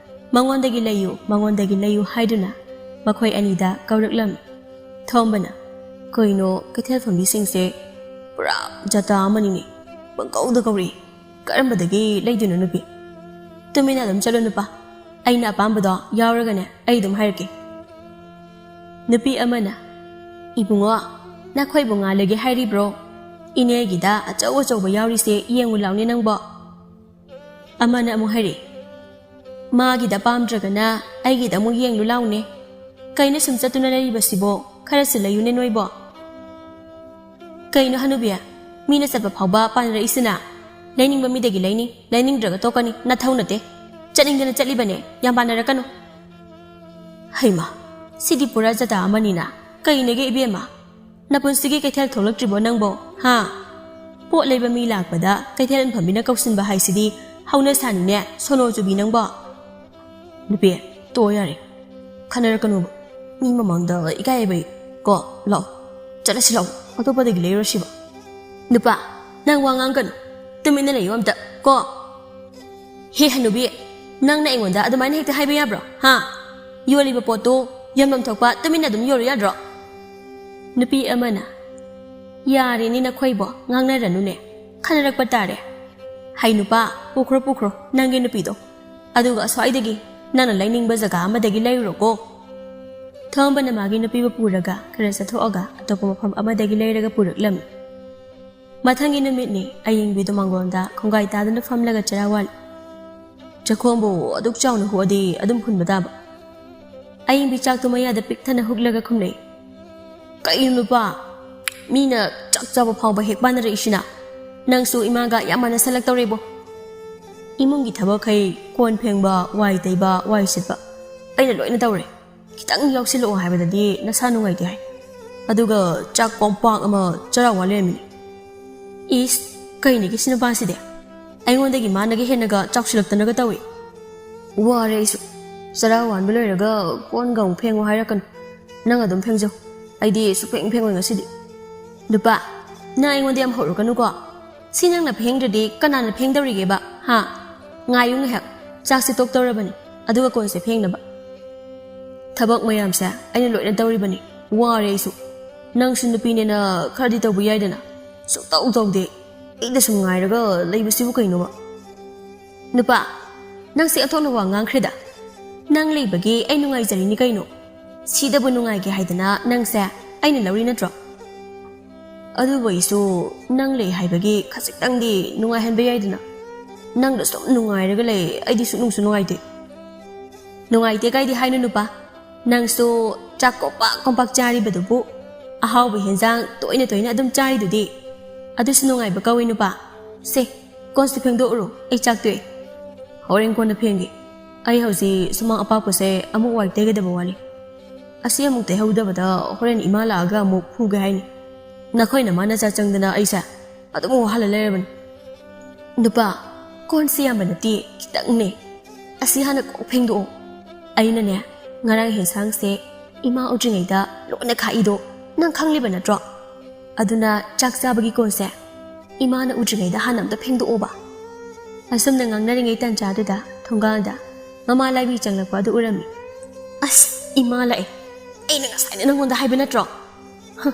"ꯃꯉꯣꯟꯗꯒꯤ ꯂꯩꯌꯨ, ꯃꯉꯣꯟꯗꯒꯤ ꯂꯩꯌꯨ" ꯍꯥꯏꯗꯨꯅ ꯃꯈꯣꯏ ꯑꯅꯤꯗ ꯀꯧꯔꯛꯂꯝꯃꯤ꯫ ꯊꯣꯝꯕꯅ, "ꯀꯩꯅꯣ, ꯀꯩꯊꯦꯜ ꯐꯝꯕꯤꯁꯤꯡꯁꯦ ꯄꯨꯔꯥ ꯖꯥꯇꯥ ꯑꯃꯅꯤꯅꯦ, ꯄꯪꯀꯧꯗ ꯀꯧꯔꯛꯏ꯫ ꯀꯔꯝꯕꯗꯒꯤ ꯂꯩꯗꯣꯏꯅꯣ ꯅꯨꯄꯤ?" "ꯇꯨꯃꯤꯟꯅ ꯑꯗꯨꯝ ꯆꯠꯂꯣ ꯅꯨꯄꯥ, ꯑꯩꯅ ꯑꯄꯥꯝꯕꯗꯣ ꯌꯥꯎꯔꯒꯅꯦ ꯑꯩ ꯑꯗꯨꯝ ꯍꯥꯏꯔꯛꯀꯦ꯫" ꯅꯨꯄꯤ ꯑꯃꯅ, "ꯏꯕꯨꯡꯉꯣ, ꯅꯈꯣꯏꯕꯨ ꯉꯥ ꯂꯩꯒꯦ ꯍꯥꯏꯔꯤꯕ꯭ꯔꯣ? ꯏꯅꯦꯒꯤꯗ ꯑꯆꯧ ꯑꯆꯧꯕ ꯌꯥꯎꯔꯤꯁꯦ ꯌꯦꯡꯉꯨ ꯂꯥꯎꯅꯦ ꯅꯪꯕꯣ꯫" ꯑꯃꯅ ꯑꯃꯨꯛ ꯍꯥꯏꯔꯛꯏ, ꯃꯥꯒꯤꯗ ꯄꯥꯝꯗ꯭ꯔꯒꯅ ꯑꯩꯒꯤꯗ ꯑꯃꯨꯛ ꯌꯦꯡꯂꯨ ꯂꯥꯎꯅꯦ꯫ ꯀꯩꯅꯣ ꯁꯨꯝ ꯆꯠꯇꯨꯅ ꯂꯩꯔꯤꯕꯁꯤꯕꯣ? ꯈꯔꯁꯨ ꯂꯩꯌꯨꯅꯦ ꯅꯣꯏꯕꯣ꯫ ꯀꯩꯅꯣ ꯍꯅꯨꯕꯤ, ꯃꯤꯅ ꯆꯠꯄ ꯐꯥꯎꯕ ꯄꯥꯅꯔꯛꯏꯁꯤꯅ? ꯂꯩꯅꯤꯡꯕ ꯃꯤꯗꯒꯤ ꯂꯩꯅꯤ, ꯂꯩꯅꯤꯡꯗ꯭ꯔꯒ ꯇꯣꯛꯀꯅꯤ, ꯅꯊꯧ ꯅꯠꯇꯦ꯫ ꯆꯠꯅꯤꯡꯗꯅ ꯆꯠꯂꯤꯕꯅꯦ, ꯌꯥꯝ ꯄꯥꯅꯔꯛꯀꯅꯨ꯫ ꯍꯩꯃ, ꯁꯤꯗꯤ ꯄꯨꯔꯥ ꯖꯇꯥ ꯑꯃꯅꯤꯅ꯫ ꯀꯩꯅꯦꯒꯦ ꯏꯕꯦꯝꯃ? ꯅꯄꯨꯟꯁꯤꯒꯤ ꯀꯩꯊꯦꯜ ꯊꯣꯛꯂꯛꯇ꯭ꯔꯤꯕꯣ ꯅꯪꯕꯣ? ꯍꯥ? ꯄꯣꯠ ꯂꯩꯕ ꯃꯤ ꯂꯥꯛꯄꯗ ꯀꯩꯊꯦꯜ ꯐꯝꯕꯤꯅ ꯀꯧꯁꯤꯟꯕ ꯍꯥꯏꯁꯤꯗꯤ ꯍꯧꯅ ꯁꯥꯅꯤꯅꯦ, ꯁꯣꯅꯣ ꯆꯨꯕꯤ ꯅꯪꯕꯣ꯫ ꯅꯨꯄꯤ, ꯇꯣꯛꯑꯣ ꯌꯥꯔꯦ꯫ ꯈꯟꯅꯔꯛꯀꯅꯨꯕ꯫ ꯃꯤ ꯃꯃꯥꯡꯗ ꯏꯀꯥꯏꯕꯩ꯫ ꯀꯣ, ꯂꯥꯛꯑꯣ꯫ ꯆꯠꯂꯁꯤ ꯂꯥꯛꯑꯣ꯫ ꯑꯇꯣꯞꯄꯗꯒꯤ ꯂꯩꯔꯨꯔꯁꯤꯕ꯫ ꯅꯨꯄꯥ, ꯅꯪ ꯋꯥ ꯉꯥꯡꯒꯅꯨ꯫ ꯇꯨꯃꯤꯟꯅ ꯂꯩꯌꯨ ꯑꯝꯇ, ꯀꯣ꯫ ꯍꯦ ꯍꯅꯨꯕꯤ, ꯅꯪꯅ ꯑꯩꯉꯣꯟꯗ ꯑꯗꯨꯃꯥꯏꯅ ꯍꯦꯛꯇ ꯍꯥꯏꯕ ꯌꯥꯕ꯭ꯔꯣ? ꯍꯥ? ꯌꯣꯜꯂꯤꯕ ꯄꯣꯠꯇꯨ ꯌꯣꯟꯐꯝ ꯊꯣꯛꯄ ꯇꯨꯃꯤꯟꯅ ꯑꯗꯨꯝ ꯌꯣꯜꯂꯨ ꯌꯥꯗ꯭ꯔꯣ? ꯅꯨꯄꯤ ꯑꯃꯅ, ꯌꯥꯔꯦꯅꯦ ꯅꯈꯣꯏꯕꯣ, ꯉꯥꯡꯅꯔꯅꯨꯅꯦ꯫ ꯈꯟꯅꯔꯛꯄ ꯇꯥꯔꯦ꯫ ꯍꯩ ꯅꯨꯄꯥ, ꯄꯨꯈ꯭ꯔꯣ ꯄꯨꯈ꯭ꯔꯣ ꯅꯪꯒꯤ ꯅꯨꯄꯤꯗꯣ꯫ ꯑꯗꯨꯒ ꯑꯁ꯭ꯋꯥꯏꯗꯒꯤ ꯅꯪꯅ ꯂꯩꯅꯤꯡꯕ ꯖꯒꯥ ꯑꯃꯗꯒꯤ ꯂꯩꯔꯨꯔꯣꯀꯣ꯫ ꯊꯣꯝꯕꯅ ꯃꯥꯒꯤ ꯅꯨꯄꯤꯕꯨ ꯄꯨꯔꯒ ꯈꯔ ꯆꯠꯊꯣꯛꯑꯒ ꯑꯇꯣꯞꯄ ꯃꯐꯝ ꯑꯃꯗꯒꯤ ꯂꯩꯔꯒ ꯄꯨꯔꯛꯂꯝꯃꯤ꯫ ꯃꯊꯪꯒꯤ ꯅꯨꯃꯤꯠꯅꯤ, ꯑꯌꯤꯡꯕꯤꯗꯨ ꯃꯥꯡꯒꯣꯟꯗ ꯈꯣꯡꯒꯥꯏ ꯇꯥꯗꯨꯅ ꯐꯝꯂꯒ ꯆꯔꯥ ꯋꯥꯠꯂꯤ꯫ ꯆꯥꯛꯈꯣꯝꯕꯨ ꯑꯗꯨꯛ ꯆꯥꯎꯅ ꯍꯨꯛꯑꯗꯤ ꯑꯗꯨꯝ ꯐꯨꯟꯕ ꯇꯥꯕ꯫ ꯑꯌꯤꯡꯕꯤ ꯆꯥꯛꯇꯨ ꯃꯌꯥꯗ ꯄꯤꯛ ꯊꯟꯅ ꯍꯨꯛꯂꯒ ꯈꯨꯝꯂꯛꯏ꯫ ꯀꯩꯅꯣ ꯅꯨꯄꯥ? ꯃꯤꯅ ꯆꯥꯛ ꯆꯥꯕ ꯐꯥꯎꯕ ꯍꯦꯛ ꯄꯥꯅꯔꯛꯏꯁꯤꯅ? ꯅꯪꯁꯨ ꯏꯃꯥꯒ ꯌꯥꯝ ꯃꯥꯟꯅꯁꯜꯂꯛꯇꯧꯔꯦꯕꯣ꯫ ꯏꯃꯨꯡꯒꯤ ꯊꯕꯛꯈꯩ, ꯀꯣꯟ ꯐꯦꯡꯕ, ꯋꯥꯏ ꯇꯩꯕ, ꯋꯥꯏ ꯁꯤꯠꯄ, ꯑꯩꯅ ꯂꯣꯏꯅ ꯇꯧꯔꯦ꯫ ꯈꯤꯇꯪ ꯌꯥꯎꯁꯤꯜꯂꯛꯑꯣ ꯍꯥꯏꯕꯗꯗꯤ ꯅꯁꯥ ꯅꯨꯡꯉꯥꯏꯇꯦ ꯍꯥꯏ꯫ ꯑꯗꯨꯒ ꯆꯥꯛ ꯀꯣꯝꯄꯥꯛ ꯑꯃ ꯆꯔꯥ ꯋꯥ ꯂꯩꯔꯝꯃꯤꯅꯦ꯫ ꯏꯁ, ꯀꯩꯅꯦꯒꯦ ꯁꯤ ꯅꯨꯄꯥꯁꯤꯗꯤ? ꯑꯩꯉꯣꯟꯗꯒꯤ ꯃꯥꯅꯒ ꯍꯦꯟꯅꯒ ꯆꯥꯎꯁꯤꯜꯂꯛꯇꯅꯒ ꯇꯧꯏ꯫ ꯋꯥꯔꯦ ꯑꯩꯁꯨ꯫ ꯆꯔꯥ ꯋꯥꯟꯕ ꯂꯣꯏꯔꯒ ꯀꯣꯟꯒ ꯑꯃꯨꯛ ꯐꯦꯡꯉꯣ ꯍꯥꯏꯔꯛꯀꯅꯨ꯫ ꯅꯪ ꯑꯗꯨꯝ ꯐꯦꯡꯖꯧ꯫ ꯑꯩꯗꯤ ꯁꯨꯛꯐꯦꯡ ꯐꯦꯡꯉꯣꯏ ꯉꯁꯤꯗꯤ꯫ ꯅꯨꯄꯥ, ꯅꯪ ꯑꯩꯉꯣꯟꯗ ꯌꯥꯝ ꯍꯧꯔꯛꯀꯅꯨꯀꯣ꯫ ꯁꯤ ꯅꯪꯅ ꯐꯦꯡꯗ꯭ꯔꯗꯤ ꯀꯅꯥꯅ ꯐꯦꯡꯗꯧꯔꯤꯒꯦꯕ? ꯍꯥ? ꯉꯥꯏꯌꯨ ꯉꯥꯏꯍꯥꯛ꯫ ꯆꯥꯛꯁꯦ ꯇꯣꯛꯇꯧꯔꯕꯅꯤ꯫ ꯑꯗꯨꯒ ꯀꯣꯟꯁꯦ ꯐꯦꯡꯅꯕ꯫ ꯊꯕꯛ ꯃꯌꯥꯝꯁꯦ ꯑꯩꯅ ꯂꯣꯏꯅ ꯇꯧꯔꯤꯕꯅꯤ꯫ ꯋꯥꯔꯦ ꯑꯩꯁꯨ꯫ ꯅꯪꯁꯨ ꯅꯨꯄꯤꯅꯦꯅ ꯈꯔꯗꯤ ꯇꯧꯕ ꯌꯥꯏꯗꯅ꯫ ꯁꯨꯛꯇꯧ ꯇꯧꯗꯦ꯫ ꯑꯩꯗ ꯁꯨꯝ ꯉꯥꯏꯔꯒ ꯂꯩꯕꯁꯤꯕꯨ ꯀꯩꯅꯣꯕ? ꯅꯨꯄꯥ, ꯅꯪꯁꯦ ꯑꯣꯟꯊꯣꯛꯅ ꯋꯥ ꯉꯥꯡꯈ꯭ꯔꯦꯗ꯫ ꯅꯪ ꯂꯩꯕꯒꯤ ꯑꯩ ꯅꯨꯡꯉꯥꯏꯖꯔꯤꯅꯤ ꯀꯩꯅꯣ꯫ ꯁꯤꯗꯕꯨ ꯅꯨꯡꯉꯥꯏꯒꯦ ꯍꯥꯏꯗꯅ ꯅꯪꯁꯦ ꯑꯩꯅ ꯂꯧꯔꯤ ꯅꯠꯇ꯭ꯔꯣ? ꯑꯗꯨꯕꯨ ꯑꯩꯁꯨ ꯅꯪ ꯂꯩ ꯍꯥꯏꯕꯒꯤ ꯈꯖꯤꯛꯇꯪꯗꯤ ꯅꯨꯡꯉꯥꯏꯍꯟꯕ ꯌꯥꯏꯗꯅ꯫ ꯅꯪꯗ ꯁꯨꯝ ꯅꯨꯡꯉꯥꯏꯔꯒ ꯂꯩ, ꯑꯩꯗꯤ ꯁꯨꯛꯅꯨꯡꯁꯨ ꯅꯨꯡꯉꯥꯏꯇꯦ꯫ ꯅꯨꯡꯉꯥꯏꯇꯦ ꯀꯥꯏꯗꯤ ꯍꯥꯏꯅꯨ ꯅꯨꯄꯥ, ꯅꯪꯁꯨ ꯆꯥꯛ ꯀꯣꯝꯄꯥꯛ ꯀꯣꯝꯄꯥꯛ ꯆꯥꯔꯤꯕꯗꯨꯕꯨ, ꯑꯍꯥꯎꯕ ꯍꯦꯟꯖꯥꯡ ꯇꯣꯏꯅ ꯇꯣꯏꯅ ꯑꯗꯨꯝ ꯆꯥꯔꯤꯗꯨꯗꯤ, ꯑꯗꯨꯁꯨ ꯅꯨꯡꯉꯥꯏꯕ ꯀꯧꯏ ꯅꯨꯄꯥ꯫ ꯁꯦ, ꯀꯣꯟꯁꯨ ꯐꯦꯡꯗꯣꯛꯎꯔꯣ, ꯑꯩ ꯆꯥꯛ ꯇꯣꯛꯑꯦ꯫ ꯍꯣꯔꯦꯟ ꯀꯣꯟꯅ ꯐꯦꯡꯒꯦ꯫ ꯑꯩ ꯍꯧꯖꯤꯛ ꯁꯨꯃꯥꯡ ꯑꯄꯥꯛꯄꯁꯦ ꯑꯃꯨꯛ ꯋꯥꯏ ꯇꯩꯒꯗꯕ ꯋꯥꯠꯂꯤ꯫ ꯑꯁꯤ ꯑꯃꯨꯛ ꯇꯩꯍꯧꯗꯕꯗ ꯍꯣꯔꯦꯟ ꯏꯃꯥ ꯂꯥꯛꯑꯒ ꯑꯃꯨꯛ ꯐꯨꯒꯦ ꯍꯥꯏꯅꯤ꯫ ꯅꯈꯣꯏꯅ ꯃꯥꯅ ꯆꯥ ꯆꯪꯗꯅ ꯑꯩꯁꯦ ꯑꯗꯨꯝ ꯋꯥꯍꯜꯂ ꯂꯩꯔꯕꯅꯤ꯫ ꯅꯨꯄꯥ, ꯀꯣꯟꯁꯦ ꯌꯥꯝꯕ ꯅꯠꯇꯦ, ꯈꯤꯇꯪꯅꯦ꯫ ꯑꯁꯤ ꯍꯥꯟꯅ ꯀꯣꯛ ꯐꯦꯡꯗꯣꯛꯑꯣ꯫ ꯑꯩꯅꯅꯦ, ꯉꯔꯥꯡ ꯍꯦꯟꯁꯥꯡꯁꯦ ꯏꯃꯥ ꯎꯗ꯭ꯔꯤꯉꯩꯗ ꯂꯣꯏꯅ ꯈꯥꯛꯏꯗꯣ ꯅꯪ ꯈꯪꯂꯤꯕ ꯅꯠꯇ꯭ꯔꯣ? ꯑꯗꯨꯅ ꯆꯥꯛ ꯆꯥꯕꯒꯤ ꯀꯣꯟꯁꯦ ꯏꯃꯥꯅ ꯎꯗ꯭ꯔꯤꯉꯩꯗ ꯍꯥꯟꯅ ꯑꯝꯇ ꯐꯦꯡꯗꯣꯛꯑꯣꯕ꯫ ꯑꯁꯨꯝꯅ ꯉꯥꯡꯅꯔꯤꯉꯩ ꯇꯟꯖꯥꯗꯨꯗ ꯊꯣꯡꯒꯥꯜꯗ ꯃꯃꯥ ꯂꯥꯏꯕꯤ ꯆꯪꯂꯛꯄ ꯑꯗꯨ ꯎꯔꯝꯃꯤ꯫ "ꯑꯁ, ꯏꯃꯥ ꯂꯥꯛꯑꯦ꯫ ꯑꯩꯅ ꯉꯁꯥꯏꯅ ꯅꯪꯉꯣꯟꯗ ꯍꯥꯏꯕ ꯅꯠꯇ꯭ꯔꯣ? ꯍ,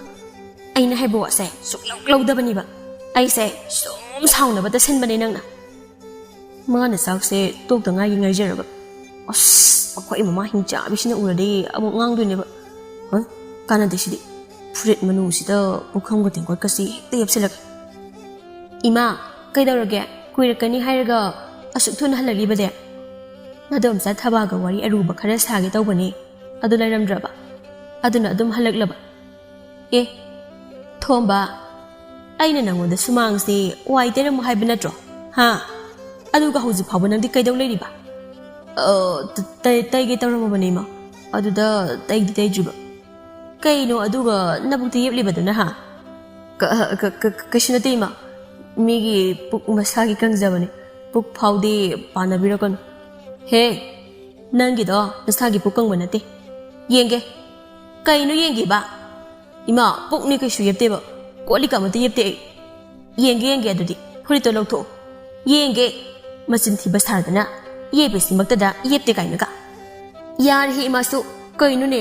ꯑꯩꯅ ꯍꯥꯏꯕ ꯋꯥꯁꯦ ꯁꯨꯛꯂꯧ ꯂꯧꯗꯕꯅꯤꯕ꯫ ꯑꯩꯁꯦ ꯁꯨꯝ ꯁꯥꯎꯅꯕꯇ ꯁꯤꯟꯕꯅꯦ ꯅꯪꯅ꯫" ꯃꯥꯅ ꯆꯥꯛꯁꯦ ꯇꯣꯛꯇ ꯉꯥꯏꯒꯤ ꯉꯥꯏꯖꯔꯒ, "ꯑꯁ, ꯑꯩꯈꯣꯏ ꯃꯃꯥ ꯍꯤꯡꯆꯥꯕꯤꯁꯤꯅ ꯎꯔꯗꯤ ꯑꯃꯨꯛ ꯉꯥꯡꯗꯣꯏꯅꯦꯕ꯫ ꯍ? ꯀꯥꯟꯅꯗꯦ ꯁꯤꯗꯤ꯫ ꯐꯨꯔꯤꯠ ꯃꯅꯨꯡꯁꯤꯗ ꯄꯨꯈꯝꯒ ꯇꯦꯡꯀꯣꯠꯀꯁꯤ ꯍꯦꯛꯇ ꯌꯦꯞꯁꯤꯜꯂꯒꯦ꯫" "ꯏꯃꯥ, ꯀꯩꯗꯧꯔꯒꯦ? ꯀꯨꯏꯔꯛꯀꯅꯤ ꯍꯥꯏꯔꯒ ꯑꯁꯨꯛ ꯊꯨꯅ ꯍꯜꯂꯛꯂꯤꯕꯗꯤ?" ꯃꯗꯣꯝꯆꯥ ꯊꯕꯥꯒ ꯋꯥꯔꯤ ꯑꯔꯨꯕ ꯈꯔ ꯁꯥꯒꯦ ꯇꯧꯕꯅꯤ, ꯑꯗꯨ ꯂꯩꯔꯝꯗ꯭ꯔꯕ꯫ ꯑꯗꯨꯅ ꯑꯗꯨꯝ ꯍꯜꯂꯛꯂꯕ꯫ "ꯑꯦ, ꯊꯣꯝꯕ, ꯑꯩꯅ ꯅꯪꯉꯣꯟꯗ ꯁꯨꯃꯥꯡꯁꯦ ꯋꯥꯏ ꯇꯩꯔꯝꯃꯨ ꯍꯥꯏꯕ ꯅꯠꯇ꯭ꯔꯣ? ꯍꯥ? ꯑꯗꯨꯒ ꯍꯧꯖꯤꯛ ꯐꯥꯎꯕ ꯅꯪꯗꯤ ꯀꯩꯗꯧ ꯂꯩꯔꯤꯕ?" "ꯑ, ꯇ-, ꯇꯩ-, ꯇꯩꯒꯦ ꯇꯧꯔꯝꯃꯕꯅꯦ, ꯏꯃꯥ꯫ ꯑꯗꯨꯗ ꯇꯩꯗꯤ ꯇꯩꯗ꯭ꯔꯤꯕ꯫" "ꯀꯩꯅꯣ ꯑꯗꯨꯒ ꯅꯕꯨꯛꯇ ꯌꯦꯞꯂꯤꯕꯗꯨꯅ, ꯍꯥ?" "ꯀ-, ꯀ-, ꯀ-, ꯀꯩꯁꯨ ꯅꯠꯇꯦ, ꯏꯃꯥ꯫ ꯃꯤꯒꯤ ꯄꯨꯛ ꯃꯁꯥꯒꯤ ꯀꯪꯖꯕꯅꯦ꯫ ꯄꯨꯛ ꯐꯥꯎꯗꯤ ꯄꯥꯟꯅꯕꯤꯔꯛꯀꯅꯨ꯫" "ꯍꯦ, ꯅꯪꯒꯤꯗꯣ ꯅꯁꯥꯒꯤ ꯄꯨꯛ ꯀꯪꯕ ꯅꯠꯇꯦ꯫ ꯌꯦꯡꯒꯦ꯫" "ꯀꯩꯅꯣ ꯌꯦꯡꯒꯦꯕ?" "ꯏꯃꯥ, ꯄꯨꯛꯅꯤ ꯀꯩꯁꯨ ꯌꯦꯞꯇꯦꯕ꯫ ꯀꯣꯜꯂꯤꯛ ꯑꯃꯠꯇ ꯌꯦꯞꯇꯦ ꯑꯩ꯫" "ꯌꯦꯡꯒꯦ, ꯌꯦꯡꯒꯦ ꯑꯗꯨꯗꯤ꯫ ꯐꯨꯔꯤꯠꯇꯣ ꯂꯧꯊꯣꯛꯑꯣ꯫" "ꯌꯦꯡꯒꯦ꯫" ꯃꯆꯤꯟ ꯊꯤꯕ ꯁꯥꯔꯗꯅ ꯌꯦꯞꯄꯤꯁꯤꯃꯛꯇꯗ ꯌꯦꯞꯇꯦ ꯀꯥꯏꯅꯒ꯫ "ꯌꯥꯔꯦꯍꯦ ꯏꯃꯥꯁꯨ, ꯀꯩꯅꯣꯅꯦ?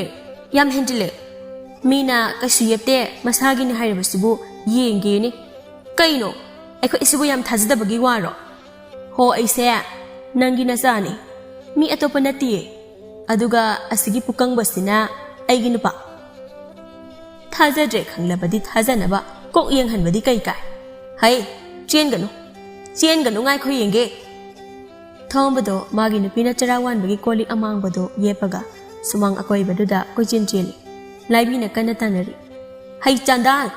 ꯌꯥꯝ ꯍꯦꯟꯖꯤꯜꯂꯦ꯫ ꯃꯤꯅ ꯀꯩꯁꯨ ꯌꯦꯞꯇꯦ, ꯃꯁꯥꯒꯤꯅꯤ ꯍꯥꯏꯔꯤꯕꯁꯤꯕꯨ ꯌꯦꯡꯒꯦꯅꯦ꯫ ꯀꯩꯅꯣ? ꯑꯩꯈꯣꯏ ꯑꯁꯤꯕꯨ ꯌꯥꯝ ꯊꯥꯖꯗꯕꯒꯤ ꯋꯥꯔꯣ? ꯍꯣ, ꯑꯩꯁꯦ ꯅꯪꯒꯤ ꯅꯆꯥꯅꯦ, ꯃꯤ ꯑꯇꯣꯞꯄ ꯅꯠꯇꯤꯌꯦ꯫ ꯑꯗꯨꯒ ꯑꯁꯤꯒꯤ ꯄꯨꯀꯪꯕꯁꯤꯅ ꯑꯩꯒꯤ ꯅꯨꯄꯥ꯫ ꯊꯥꯖꯗ꯭ꯔꯦ ꯈꯪꯂꯕꯗꯤ ꯊꯥꯖꯅꯕ ꯀꯣꯛ ꯌꯦꯡꯍꯟꯕꯗꯤ ꯀꯩ ꯀꯥꯏ? ꯍꯩ, ꯆꯦꯟꯒꯅꯨ, ꯆꯦꯟꯒꯅꯨ, ꯉꯥꯏꯈꯣ ꯌꯦꯡꯒꯦ꯫" ꯊꯣꯝꯕꯗꯣ ꯃꯥꯒꯤ ꯅꯨꯄꯤꯅ ꯆꯔꯥ ꯋꯥꯟꯕꯒꯤ ꯀꯣꯜ ꯂꯤꯛ ꯑꯃꯥꯡꯕꯗꯣ ꯌꯦꯞꯄꯒ ꯁꯨꯃꯥꯡ ꯑꯀꯣꯏꯕꯗꯨꯗ ꯀꯣꯏꯆꯦꯟ ꯆꯦꯜꯂꯤ꯫ ꯂꯥꯏꯕꯤꯅ ꯀꯟꯅ ꯇꯥꯟꯅꯔꯤ꯫ "ꯍꯩ ꯆꯥꯟꯗꯥꯜ!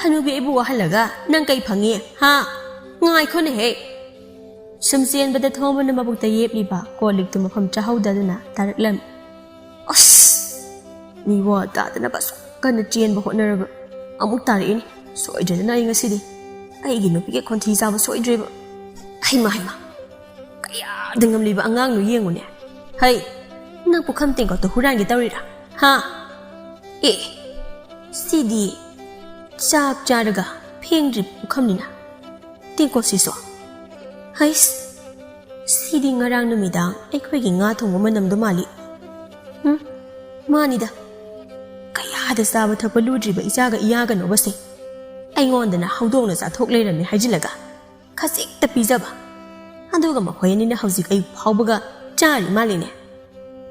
ꯍꯅꯨꯕꯤ ꯑꯩꯕꯨ ꯋꯥꯍꯜꯂꯒ ꯅꯪ ꯀꯩ ꯐꯪꯉꯤ? ꯍꯥ? ꯉꯥꯏꯈꯣꯅꯦꯍꯦ!" ꯁꯨꯝ ꯆꯦꯟꯕꯗ ꯊꯣꯝꯕꯅ ꯃꯕꯨꯛꯇ ꯌꯦꯞꯂꯤꯕ ꯀꯣꯜ ꯂꯤꯛꯇꯨ ꯃꯐꯝ ꯆꯥꯍꯧꯗꯗꯨꯅ ꯇꯥꯔꯛꯂꯝꯃꯤ꯫ "ꯑꯁ! ꯃꯤꯋꯥ ꯇꯥꯗꯅꯕ ꯑꯁꯨꯛ ꯀꯟꯅ ꯆꯦꯟꯕ ꯍꯣꯠꯅꯔꯒ ꯑꯃꯨꯛ ꯇꯥꯔꯛꯏꯅꯤ꯫ ꯁꯣꯏꯗ꯭ꯔꯗꯅ ꯑꯩ ꯉꯁꯤꯗꯤ ꯑꯩꯒꯤ ꯅꯨꯄꯤꯒꯤ ꯈꯣꯟꯊꯤ ꯆꯥꯕ ꯁꯣꯏꯗ꯭ꯔꯦꯕ꯫ ꯍꯩꯃꯥ, ꯍꯩꯃꯥ! ꯀꯌꯥꯗ ꯉꯝꯂꯤꯕ ꯑꯉꯥꯡꯅꯣ ꯌꯦꯡꯉꯨꯅꯦ꯫ ꯍꯩ, ꯅꯪ ꯄꯨꯈꯝ ꯇꯦꯡꯀꯣꯠꯇꯣ ꯍꯨꯔꯥꯟꯒꯦ ꯇꯧꯔꯤꯔꯥ? ꯍꯥ? ꯑꯦ, ꯁꯤꯗꯤ ꯆꯥꯛ ꯆꯥꯔꯒ ꯐꯦꯡꯗ꯭ꯔꯤꯕ ꯄꯨꯈꯝꯅꯤꯅ꯫ ꯇꯦꯡꯀꯣꯠꯁꯤꯁꯨ꯫ ꯍꯩꯁ, ꯁꯤꯗꯤ ꯉꯔꯥꯡ ꯅꯨꯃꯤꯗꯥꯡ ꯑꯩꯈꯣꯏꯒꯤ ꯉꯥ ꯊꯣꯡꯕ ꯃꯅꯝꯗꯣ ꯃꯥꯜꯂꯤ꯫ ꯎꯝ, ꯃꯥꯅꯤꯗ꯫ ꯀꯌꯥꯗ ꯆꯥꯕ ꯊꯛꯄ ꯂꯨꯗ꯭ꯔꯤꯕ ꯏꯆꯥꯒ ꯏꯌꯥꯒꯅꯣꯕꯁꯦ꯫ ꯑꯩꯉꯣꯟꯗꯅ ꯍꯧꯗꯣꯡꯅ ꯆꯥꯊꯣꯛ ꯂꯩꯔꯝꯃꯦ ꯍꯥꯏꯖꯤꯜꯂꯒ ꯈꯖꯤꯛꯇ ꯄꯤꯖꯕ꯫ ꯑꯗꯨꯒ ꯃꯈꯣꯏ ꯑꯅꯤꯅ ꯍꯧꯖꯤꯛ ꯑꯌꯨꯛ ꯐꯥꯎꯕꯒ ꯆꯥꯔꯤ ꯃꯥꯜꯂꯤꯅꯦ꯫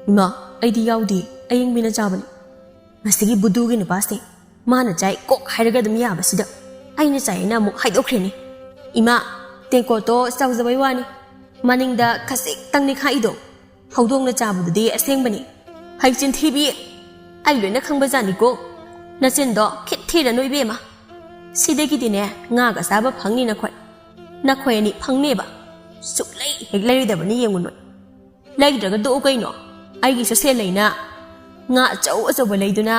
ꯏꯃꯥ, ꯑꯩꯗꯤ ꯌꯥꯎꯗꯦ, ꯑꯌꯤꯡꯕꯤꯅ ꯆꯥꯕꯅꯤ꯫ ꯃꯁꯤꯒꯤ ꯕꯨꯗꯨꯒꯤ ꯅꯨꯄꯥꯁꯦ, ꯃꯥꯅ ꯆꯥꯏ ꯀꯣꯛ ꯍꯥꯏꯔꯒ ꯑꯗꯨꯝ ꯌꯥꯕꯁꯤꯗ, ꯑꯩꯅ ꯆꯥꯏꯅ ꯑꯃꯨꯛ ꯍꯥꯏꯗꯣꯛꯈ꯭ꯔꯦꯅꯦ꯫ ꯏꯃꯥ, ꯇꯦꯡꯀꯣꯠꯇꯣ ꯆꯥꯎꯖꯕꯩ ꯋꯥꯅꯤ, ꯃꯅꯤꯡꯗ ꯈꯖꯤꯛꯇꯪꯅꯤ ꯈꯥꯛꯏꯗꯣ꯫ ꯍꯧꯗꯣꯡꯅ ꯆꯥꯕꯗꯨꯗꯤ ꯑꯁꯦꯡꯕꯅꯤ꯫ ꯍꯩ ꯆꯤꯟꯊꯤꯕꯤ! ꯑꯩ ꯂꯣꯏꯅ ꯈꯪꯕꯖꯥꯠꯅꯤꯀꯣ꯫ ꯅꯆꯤꯟꯗꯣ ꯈꯤꯠ ꯊꯤꯔꯅꯨ ꯏꯕꯦꯝꯃ꯫ ꯁꯤꯗꯒꯤꯗꯤꯅꯦ ꯉꯥꯒ ꯆꯥꯕ ꯐꯪꯅꯤ ꯅꯈꯣꯏ꯫ ꯅꯈꯣꯏ ꯑꯅꯤ ꯐꯪꯅꯦꯕ꯫ ꯁꯨꯛꯂꯩ ꯍꯦꯛ ꯂꯩꯔꯣꯏꯗꯕꯅꯤ ꯌꯦꯡꯉꯨ ꯅꯣꯏ꯫ ꯂꯩꯗ꯭ꯔꯒ ꯇꯣꯛꯎ ꯀꯩꯅꯣ꯫ ꯑꯩꯒꯤꯁꯨ ꯁꯦꯜ ꯂꯩꯅ꯫ ꯉꯥ ꯑꯆꯧ ꯑꯆꯧꯕ ꯂꯩꯗꯨꯅ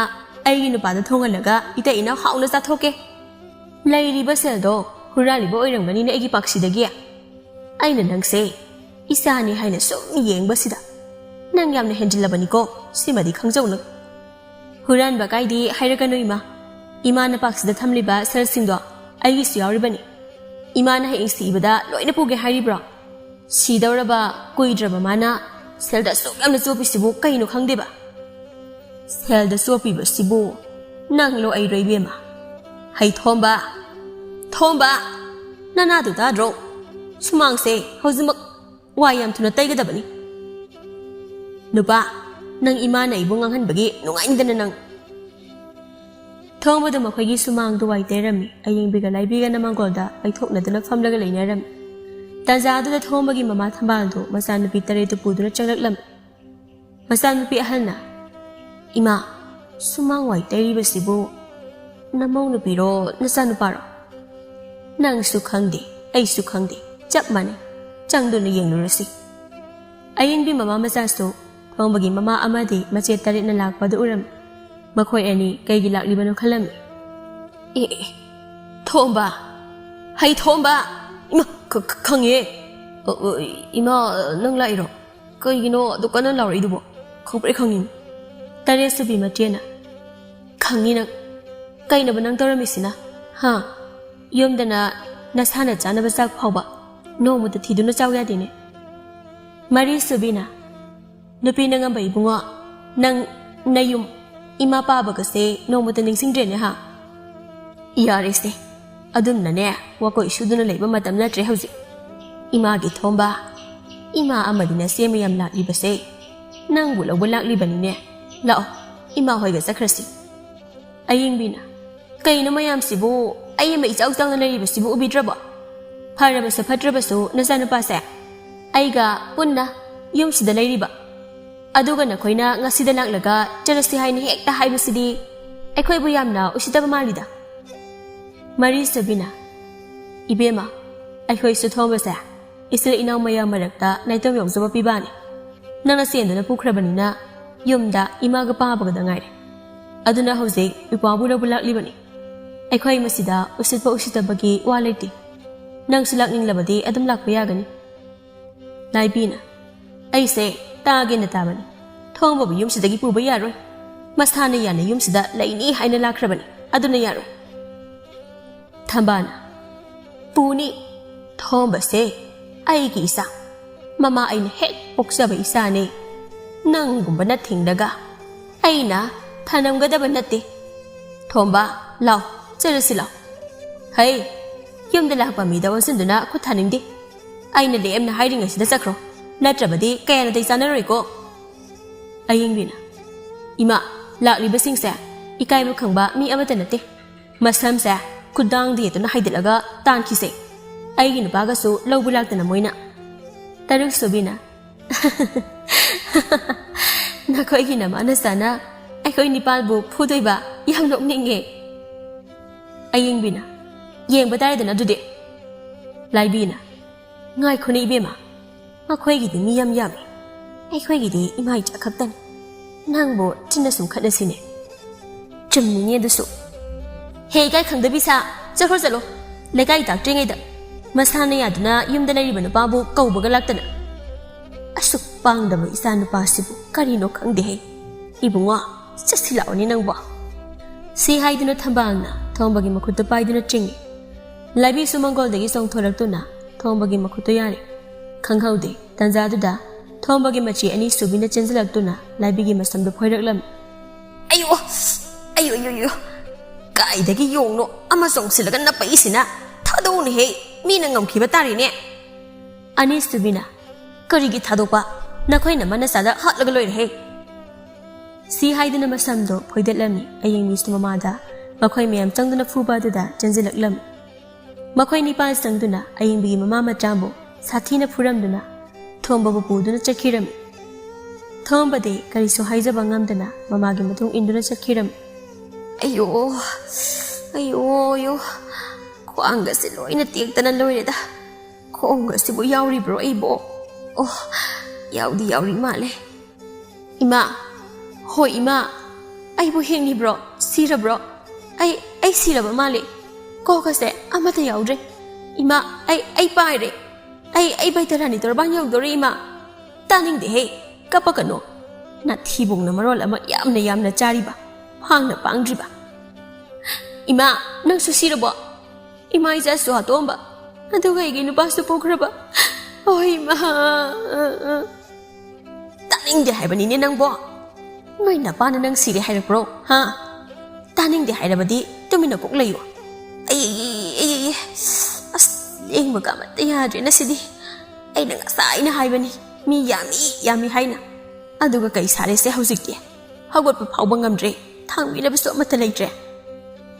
ꯑꯩꯒꯤ ꯅꯨꯄꯥꯗ ꯊꯣꯡꯍꯜꯂꯒ ꯏꯇꯩ ꯏꯅꯥꯎ ꯍꯥꯎꯅ ꯆꯥꯊꯣꯛꯀꯦ꯫ ꯂꯩꯔꯤꯕ ꯁꯦꯜꯗꯣ ꯍꯨꯔꯥꯜꯂꯤꯕ ꯑꯣꯏꯔꯝꯒꯅꯤꯅꯦ ꯑꯩꯒꯤ ꯄꯥꯛꯁꯤꯗꯒꯤ꯫ ꯑꯩꯅ ꯅꯪꯁꯦ ꯏꯆꯥꯅꯤ ꯍꯥꯏꯅ ꯁꯨꯝ ꯌꯦꯡꯕꯁꯤꯗ ꯅꯪ ꯌꯥꯝꯅ ꯍꯦꯟꯖꯤꯜꯂꯕꯅꯤꯀꯣ, ꯁꯤꯃꯗꯤ ꯈꯪꯖꯧ ꯅꯪ꯫ ꯍꯨꯔꯥꯟꯕ ꯀꯥꯏꯗꯤ ꯍꯥꯏꯔꯛꯀꯅꯨ ꯏꯃꯥ꯫ ꯏꯃꯥꯅ ꯄꯥꯛꯁꯤꯗ ꯊꯝꯂꯤꯕ ꯁꯦꯜꯁꯤꯡꯗꯣ ꯑꯩꯒꯤꯁꯨ ꯌꯥꯎꯔꯤꯕꯅꯤ꯫ ꯏꯃꯥꯅ ꯍꯌꯦꯡ ꯁꯤꯕꯗ ꯂꯣꯏꯅ ꯄꯨꯒꯦ ꯍꯥꯏꯔꯤꯕ꯭ꯔꯣ? ꯁꯤꯗꯧꯔꯕ ꯀꯨꯏꯗ꯭ꯔꯕ ꯃꯥꯅ ꯁꯦꯜꯗ ꯑꯁꯨꯛ ꯌꯥꯝꯅ ꯆꯣꯞꯄꯤꯁꯤꯕꯨ ꯀꯩꯅꯣ ꯈꯪꯗꯦꯕ꯫ ꯁꯦꯜꯗ ꯆꯣꯞꯄꯤꯕꯁꯤꯕꯨ ꯅꯪꯂꯣ ꯑꯩꯔꯣ ꯏꯕꯦꯝꯃ? ꯍꯩ ꯊꯣꯝꯕ! ꯊꯣꯝꯕ! ꯅꯅꯥꯗꯨ ꯇꯥꯗ꯭ꯔꯣ? ꯁꯨꯃꯥꯡꯁꯦ ꯍꯧꯖꯤꯛꯃꯛ ꯋꯥꯏ ꯌꯥꯝ ꯊꯨꯅ ꯇꯩꯒꯗꯕꯅꯤ꯫ ꯅꯨꯄꯥ, ꯅꯪ ꯏꯃꯥꯅ ꯑꯩꯕꯨ ꯉꯥꯡꯍꯟꯕꯒꯤ ꯅꯨꯡꯉꯥꯏꯗꯅ ꯅꯪ꯫ ꯊꯣꯡꯕꯗ ꯃꯈꯣꯏꯒꯤ ꯁꯨꯃꯥꯡꯗꯨ ꯋꯥꯏ ꯇꯩꯔꯝꯃꯤ꯫ ꯑꯌꯤꯡꯕꯤꯒ ꯂꯥꯏꯕꯤꯒꯅ ꯃꯥꯡꯒꯣꯜꯗ ꯄꯩꯊꯣꯛꯅꯗꯨꯅ ꯐꯝꯂꯒ ꯂꯩꯅꯔꯝꯃꯤ꯫ ꯇꯥꯟꯖꯥꯗꯨꯗ ꯊꯣꯝꯕꯒꯤ ꯃꯃꯥ ꯊꯝꯕꯥꯜꯗꯨ ꯃꯆꯥꯅꯨꯄꯤ ꯇꯔꯦꯠꯇꯨ ꯄꯨꯗꯨꯅ ꯆꯪꯂꯛꯂꯝꯃꯤ꯫ ꯃꯆꯥꯅꯨꯄꯤ ꯑꯍꯜꯅ, "ꯏꯃꯥ, ꯁꯨꯃꯥꯡ ꯋꯥꯏ ꯇꯩꯔꯤꯕꯁꯤꯕꯨ ꯅꯃꯧ ꯅꯨꯄꯤꯔꯣ, ꯅꯆꯥꯅꯨꯄꯥꯔꯣ? ꯅꯪꯁꯨ ꯈꯪꯗꯦ, ꯑꯩꯁꯨ ꯈꯪꯗꯦ, ꯆꯞ ꯃꯥꯟꯅꯩ꯫ ꯆꯪꯗꯨꯅ ꯌꯦꯡꯂꯨꯔꯁꯤ꯫" ꯑꯌꯤꯡꯕꯤ ꯃꯃꯥ ꯃꯆꯥꯁꯨ ꯊꯣꯝꯕꯒꯤ ꯃꯃꯥ ꯑꯃꯗꯤ ꯃꯆꯦ ꯇꯔꯦꯠꯅ ꯂꯥꯛꯄꯗꯨ ꯎꯔꯝꯃꯤ꯫ ꯃꯈꯣꯏ ꯑꯅꯤ ꯀꯩꯒꯤ ꯂꯥꯛꯂꯤꯕꯅꯣ ꯈꯜꯂꯝꯃꯤ꯫ "ꯑꯦ, ꯑꯦ, ꯊꯣꯝꯕ! ꯍꯩ, ꯊꯣꯝꯕ! ꯏꯃꯥ, ꯈ-, ꯈ-, ꯈꯪꯉꯦ꯫ ꯑ, ꯑ, ꯏꯃꯥ, ꯅꯪ ꯂꯥꯛꯏꯔꯣ? ꯀꯩꯒꯤꯅꯣ ꯑꯗꯨ ꯀꯟꯅ ꯂꯥꯎꯔꯛꯏꯗꯨꯕꯣ? ꯈꯪꯄ꯭ꯔꯦꯛ ꯈꯪꯉꯤꯅꯤ꯫" ꯇꯔꯦꯠ ꯁꯨꯕꯤ ꯃꯆꯦꯅ, "ꯈꯪꯉꯤ ꯅꯪ꯫ ꯀꯩꯅꯣꯕ ꯅꯪ ꯇꯧꯔꯝꯃꯤꯁꯤꯅ? ꯍꯥ? ꯌꯨꯝꯗꯅ ꯅꯁꯥꯅ ꯆꯥꯅꯕ ꯆꯥꯛ ꯐꯥꯎꯕ ꯅꯣꯡꯃꯇ ꯊꯤꯗꯨꯅ ꯆꯥꯎ ꯌꯥꯗꯦꯅꯦ꯫" ꯃꯔꯤ ꯁꯨꯕꯤꯅ, "ꯅꯨꯄꯤ ꯅꯉꯝꯕ ꯏꯕꯨꯡꯉꯣ, ꯅꯪ ꯅꯌꯨꯝ, ꯏꯃꯥ ꯄꯥꯕꯒꯁꯦ ꯅꯣꯡꯃꯇ ꯅꯤꯡꯁꯤꯡꯗ꯭ꯔꯦꯅꯦ ꯍꯥ?" "ꯌꯥꯔꯦꯁꯦ, ꯑꯗꯨꯝꯅꯅꯦ ꯋꯥꯀꯣꯏ ꯁꯨꯗꯨꯅ ꯂꯩꯕ ꯃꯇꯝ ꯅꯠꯇ꯭ꯔꯦ ꯍꯧꯖꯤꯛ꯫ ꯏꯃꯥꯒꯤ ꯊꯣꯝꯕ, ꯏꯃꯥ ꯑꯃꯗꯤ ꯅꯆꯦ ꯃꯌꯥꯝ ꯂꯥꯛꯂꯤꯕꯁꯦ ꯅꯪꯕꯨ ꯂꯧꯕ ꯂꯥꯛꯂꯤꯕꯅꯤꯅꯦ꯫ ꯂꯥꯛꯑꯣ, ꯏꯃꯥ ꯍꯣꯏꯒ ꯆꯠꯈ꯭ꯔꯁꯤ꯫" ꯑꯌꯤꯡꯕꯤꯅ, "ꯀꯩꯅꯣ ꯃꯌꯥꯝꯁꯤꯕꯨ? ꯑꯩ ꯑꯃ ꯏꯆꯥꯎ ꯆꯥꯎꯅ ꯂꯩꯔꯤꯕꯁꯤꯕꯨ ꯎꯕꯤꯗ꯭ꯔꯕꯣ? ꯐꯔꯕꯁꯨ ꯐꯠꯇ꯭ꯔꯕꯁꯨ ꯅꯆꯥꯅꯨꯄꯥꯁꯦ ꯑꯩꯒ ꯄꯨꯟꯅ ꯌꯨꯝꯁꯤꯗ ꯂꯩꯔꯤꯕ꯫ ꯑꯗꯨꯒ ꯅꯈꯣꯏꯅ ꯉꯁꯤꯗ ꯂꯥꯛꯂꯒ ꯆꯠꯂꯁꯤ ꯍꯥꯏꯅ ꯍꯦꯛꯇ ꯍꯥꯏꯕꯁꯤꯗꯤ ꯑꯩꯈꯣꯏꯕꯨ ꯌꯥꯝꯅ ꯎꯁꯤꯠꯇꯕ ꯃꯥꯜꯂꯤꯗ꯫" ꯃꯔꯤ ꯁꯨꯕꯤꯅ, "ꯏꯕꯦꯝꯃ, ꯑꯩꯈꯣꯏꯁꯨ ꯊꯣꯝꯕꯁꯦ ꯏꯆꯤꯜ ꯏꯅꯥꯎ ꯃꯌꯥꯝ ꯃꯔꯛꯇ ꯅꯥꯏꯇꯣꯝ ꯌꯥꯎꯖꯕ ꯄꯤꯕꯥꯅꯤ꯫ ꯅꯪꯅ ꯆꯦꯟꯗꯨꯅ ꯄꯨꯈ꯭ꯔꯕꯅꯤꯅ ꯌꯨꯝꯗ ꯏꯃꯥꯒ ꯄꯥꯕꯒꯗ ꯉꯥꯏꯔꯦ꯫ ꯑꯗꯨꯅ ꯍꯧꯖꯤꯛ ꯏꯄ꯭ꯋꯥꯕꯨ ꯂꯧꯕ ꯂꯥꯛꯂꯤꯕꯅꯤ꯫ ꯑꯩꯈꯣꯏ ꯃꯁꯤꯗ ꯎꯁꯤꯠꯄ ꯎꯁꯤꯠꯇꯕꯒꯤ ꯋꯥ ꯂꯩꯇꯦ꯫ ꯅꯪꯁꯨ ꯂꯥꯛꯅꯤꯡꯂꯕꯗꯤ ꯑꯗꯨꯝ ꯂꯥꯛꯄ ꯌꯥꯒꯅꯤ꯫" ꯂꯥꯏꯕꯤꯅ, "ꯑꯩꯁꯦ ꯇꯥꯒꯦꯅ ꯇꯥꯕꯅꯤ꯫ ꯊꯣꯡꯕꯕꯨ ꯌꯨꯝꯁꯤꯗꯒꯤ ꯄꯨꯕ ꯌꯥꯔꯣꯏ꯫ ꯃꯁꯥꯅ ꯌꯥꯅ ꯌꯨꯝꯁꯤꯗ ꯂꯩꯅꯤ ꯍꯥꯏꯅ ꯂꯥꯛꯈ꯭ꯔꯕꯅꯤ, ꯑꯗꯨꯅ ꯌꯥꯔꯣꯏ꯫" ꯊꯝꯕꯥꯜꯅ, "ꯄꯨꯅꯤ꯫ ꯊꯣꯝꯕꯁꯦ ꯑꯩꯒꯤ ꯏꯆꯥ, ꯃꯃꯥ ꯑꯩꯅ ꯍꯦꯛ ꯄꯣꯛꯆꯕ ꯏꯆꯥꯅꯦ꯫ ꯅꯪꯒꯨꯝꯕꯅ ꯊꯤꯡꯂꯒ ꯑꯩꯅ ꯊꯅꯝꯒꯗꯕ ꯅꯠꯇꯦ꯫ ꯊꯣꯝꯕ, ꯂꯥꯎ, ꯆꯠꯂꯁꯤ ꯂꯥꯎ꯫ ꯍꯩ, ꯌꯨꯝꯗ ꯂꯥꯛꯄ ꯃꯤꯗ ꯑꯣꯟꯁꯤꯟꯗꯨꯅ ꯈꯨꯠ ꯊꯥꯅꯤꯡꯗꯦ꯫ ꯑꯩꯅ ꯂꯦꯝꯅ ꯍꯥꯏꯔꯤꯉꯩꯁꯤꯗ ꯆꯠꯈ꯭ꯔꯣ, ꯅꯠꯇ꯭ꯔꯕꯗꯤ ꯀꯌꯥ ꯅꯥꯇꯩ ꯆꯥꯅꯔꯣꯏꯀꯣ꯫" ꯑꯌꯤꯡꯕꯤꯅ, "ꯏꯃꯥ, ꯂꯥꯛꯂꯤꯕꯁꯤꯡꯁꯦ ꯏꯀꯥꯏꯕ ꯈꯪꯕ ꯃꯤ ꯑꯃꯠꯇ ꯅꯠꯇꯦ꯫ ꯃꯁꯝꯁꯦ ꯈꯨꯗꯥꯡꯗꯒꯤ ꯍꯦꯛꯇꯅ ꯍꯥꯏꯗꯠꯂꯒ ꯇꯥꯟꯈꯤꯁꯦ꯫" ꯑꯩꯒꯤ ꯅꯨꯄꯥꯒꯁꯨ ꯂꯧꯕ ꯂꯥꯛꯇꯅ ꯃꯣꯏꯅ꯫ ꯇꯔꯨꯛ ꯁꯨꯕꯤꯅ, "ꯅꯈꯣꯏꯒꯤ ꯅꯃꯥ ꯅꯆꯥꯅ ꯑꯩꯈꯣꯏ ꯅꯤꯄꯥꯜꯕꯨ ꯐꯨꯗꯣꯏꯕ ꯌꯥꯝ ꯅꯣꯛꯅꯤꯡꯉꯦ꯫" ꯑꯌꯤꯡꯕꯤꯅ, "ꯌꯦꯡꯕ ꯇꯥꯔꯦꯗꯅ ꯑꯗꯨꯗꯤ꯫" ꯂꯥꯏꯕꯤꯅ, "ꯉꯥꯏꯈꯣꯅꯦ ꯏꯕꯦꯝꯃ, ꯃꯈꯣꯏꯒꯤꯗꯤ ꯃꯤ ꯌꯥꯝ ꯌꯥꯝꯃꯤ, ꯑꯩꯈꯣꯏꯒꯤꯗꯤ ꯏꯃꯥ ꯏꯆꯥ ꯈꯛꯇꯅꯤ꯫ ꯅꯪꯕꯨ ꯆꯤꯟꯅ ꯁꯨꯝ ꯈꯠꯅꯁꯤꯅꯦ꯫" "ꯆꯨꯝꯃꯤꯅꯦ ꯑꯗꯨꯁꯨ꯫ ꯍꯦ, ꯏꯀꯥꯏ ꯈꯪꯗꯕꯤ ꯁꯥ, ꯆꯠꯈ꯭ꯔꯣ ꯆꯠꯂꯣ꯫ ꯂꯩꯀꯥꯏ ꯇꯥꯛꯇ꯭ꯔꯤꯉꯩꯗ ꯃꯁꯥꯅ ꯌꯥꯗꯨꯅ ꯌꯨꯝꯗ ꯂꯩꯔꯤꯕ ꯅꯨꯄꯥꯕꯨ ꯀꯧꯕꯒ ꯂꯥꯛꯇꯅ꯫ ꯑꯁꯨꯛ ꯄꯥꯡꯗꯕ ꯏꯆꯥ ꯅꯨꯄꯥꯁꯤꯕꯨ ꯀꯔꯤꯅꯣ ꯈꯪꯗꯦꯍꯦ꯫ ꯏꯕꯨꯡꯉꯣ, ꯆꯠꯁꯤꯜꯂꯛꯑꯣꯅꯦ ꯅꯪꯕꯣ꯫" ꯁꯤ ꯍꯥꯏꯗꯨꯅ ꯊꯝꯕꯥꯜꯅ ꯊꯣꯝꯕꯒꯤ ꯃꯈꯨꯠꯇ ꯄꯥꯏꯗꯨꯅ ꯆꯤꯡꯏ꯫ ꯂꯥꯏꯕꯤꯁꯨ ꯃꯪꯒꯣꯜꯗꯒꯤ ꯆꯣꯡꯊꯣꯔꯛꯇꯨꯅ ꯊꯣꯝꯕꯒꯤ ꯃꯈꯨꯠꯇ ꯌꯥꯔꯦ꯫ ꯈꯪꯍꯧꯗꯦ, ꯇꯟꯖꯥꯗꯨꯗ ꯊꯣꯝꯕꯒꯤ ꯃꯆꯦ ꯑꯅꯤꯁꯨꯕꯤꯅ ꯆꯦꯟꯁꯤꯜꯂꯛꯇꯨꯅ ꯂꯥꯏꯕꯤꯒꯤ ꯃꯁꯝꯗꯨ ꯐꯣꯏꯔꯛꯂꯝꯃꯤ꯫ "ꯑꯌꯣ! ꯑꯌꯣ, ꯑꯌꯣ, ꯑꯌꯣ! ꯀꯥꯏꯗꯒꯤ ꯌꯣꯡꯅꯣ ꯑꯃ ꯆꯣꯡꯁꯤꯜꯂꯒ ꯅꯞꯄꯛꯏꯁꯤꯅ? ꯊꯥꯗꯣꯛꯎꯅꯦꯍꯦ, ꯃꯤꯅ ꯉꯝꯈꯤꯕ ꯇꯥꯔꯦꯅꯦ꯫" ꯑꯅꯤꯁꯨꯕꯤꯅ, "ꯀꯔꯤꯒꯤ ꯊꯥꯗꯣꯛꯄ? ꯅꯈꯣꯏꯅ ꯃꯅ ꯆꯥꯗ ꯍꯥꯠꯂꯒ ꯂꯣꯏꯔꯦꯍꯦ꯫" ꯁꯤ ꯍꯥꯏꯗꯨꯅ ꯃꯁꯝꯗꯣ ꯐꯣꯏꯗꯠꯂꯝꯃꯤ꯫ ꯑꯌꯤꯡꯕꯤꯁꯨ ꯃꯃꯥꯗ ꯃꯈꯣꯏ ꯃꯌꯥꯝ ꯆꯪꯗꯨꯅ ꯐꯨꯕ ꯑꯗꯨꯗ ꯆꯦꯟꯁꯤꯜꯂꯛꯂꯝꯃꯤ꯫ ꯃꯈꯣꯏ ꯅꯤꯄꯥꯜ ꯆꯪꯗꯨꯅ ꯑꯌꯤꯡꯕꯤꯒꯤ ꯃꯃꯥ ꯃꯆꯥꯕꯨ ꯁꯥꯊꯤꯅ ꯐꯨꯔꯝꯗꯨꯅ ꯊꯣꯝꯕꯕꯨ ꯄꯨꯗꯨꯅ ꯆꯠꯈꯤꯔꯝꯃꯤ꯫ ꯊꯣꯝꯕꯗꯤ ꯀꯔꯤꯁꯨ ꯍꯥꯏꯖꯕ ꯉꯝꯗꯅ ꯃꯃꯥꯒꯤ ꯃꯇꯨꯡ ꯏꯟꯗꯨꯅ ꯆꯠꯈꯤꯔꯝꯃꯤ꯫ "ꯑꯌꯣ, ꯑꯌꯣ, ꯑꯌꯣ, ꯈ꯭ꯋꯥꯡꯒꯁꯦ ꯂꯣꯏꯅ ꯇꯦꯛꯇꯅ ꯂꯣꯏꯔꯦꯗ꯫ ꯈꯣꯡꯒꯁꯤꯕꯨ ꯌꯥꯎꯔꯤꯕ꯭ꯔꯣ ꯑꯩꯕꯣ? ꯑꯣ, ꯌꯥꯎꯗꯤ ꯌꯥꯎꯔꯤ ꯃꯥꯜꯂꯦ꯫ ꯏꯃꯥ, ꯍꯣꯏ ꯏꯃꯥ, ꯑꯩꯕꯨ ꯍꯤꯡꯉꯤꯕ꯭ꯔꯣ? ꯁꯤꯔꯕ꯭ꯔꯣ? ꯑꯩ, ꯑꯩ ꯁꯤꯔꯕ ꯃꯥꯜꯂꯦ꯫ ꯀꯣꯛꯀꯁꯦ ꯑꯃꯠꯇ ꯌꯥꯎꯗ꯭ꯔꯦ꯫ ꯏꯃꯥ, ꯑꯩ, ꯑꯩ ꯄꯥꯏꯔꯦ꯫ ꯑꯩ, ꯑꯩ ꯕꯩꯇꯔꯥꯅꯤ ꯇꯣꯔꯕꯥꯟ ꯌꯧꯗꯣꯔꯦ ꯏꯃꯥ꯫" "ꯇꯥꯅꯤꯡꯗꯦꯍꯦ, ꯀꯞꯄꯛꯀꯅꯣ꯫ ꯅꯥꯊꯤꯕꯣꯡꯅ ꯃꯔꯣꯜ ꯑꯃ ꯌꯥꯝꯅ ꯌꯥꯝꯅ ꯆꯥꯔꯤꯕ, ꯐꯥꯡꯅ ꯄꯥꯡꯗ꯭ꯔꯤꯕ꯫ ꯏꯃꯥ, ꯅꯪꯁꯨ ꯁꯤꯔꯕꯣ? ꯏꯃꯥ ꯏꯆꯥꯁꯨ ꯍꯥꯠꯇꯣꯛꯑꯝꯕ, ꯑꯗꯨꯒ ꯑꯩꯒꯤ ꯅꯨꯄꯥꯁꯨ ꯄꯨꯈ꯭ꯔꯕ꯫ ꯑꯣ ꯏꯃꯥ!" "ꯇꯥꯅꯤꯡꯗꯦ ꯍꯥꯏꯕꯅꯤꯅꯦ ꯅꯪꯕꯣ꯫ ꯅꯣꯏ ꯅꯄꯥꯅ ꯅꯪ ꯁꯤꯔꯦ ꯍꯥꯏꯔꯛꯄ꯭ꯔꯣ? ꯍꯥ? ꯇꯥꯅꯤꯡꯗꯦ ꯍꯥꯏꯔꯕꯗꯤ ꯇꯨꯃꯤꯟꯅ ꯀꯣꯛ ꯂꯩꯌꯨ꯫" "ꯑꯩ, ꯑꯩ, ꯑꯩ, ꯑꯩ, ꯑꯁ, ꯂꯦꯡꯕꯒ ꯑꯃꯠꯇ ꯌꯥꯗ꯭ꯔꯦ ꯉꯁꯤꯗꯤ꯫ ꯑꯩꯅ ꯉꯁꯥꯏꯅ ꯍꯥꯏꯕꯅꯤ, ꯃꯤ ꯌꯥꯝꯃꯤ, ꯌꯥꯝꯃꯤ ꯍꯥꯏꯅ꯫ ꯑꯗꯨꯒ ꯀꯩ ꯁꯥꯔꯦꯁꯦ ꯍꯧꯖꯤꯛꯇꯤ? ꯍꯧꯒꯠꯄ ꯐꯥꯎꯕ ꯉꯝꯗ꯭ꯔꯦ, ꯊꯥꯡꯕꯤꯅꯕꯁꯨ ꯑꯃꯠꯇ ꯂꯩꯇ꯭ꯔꯦ꯫"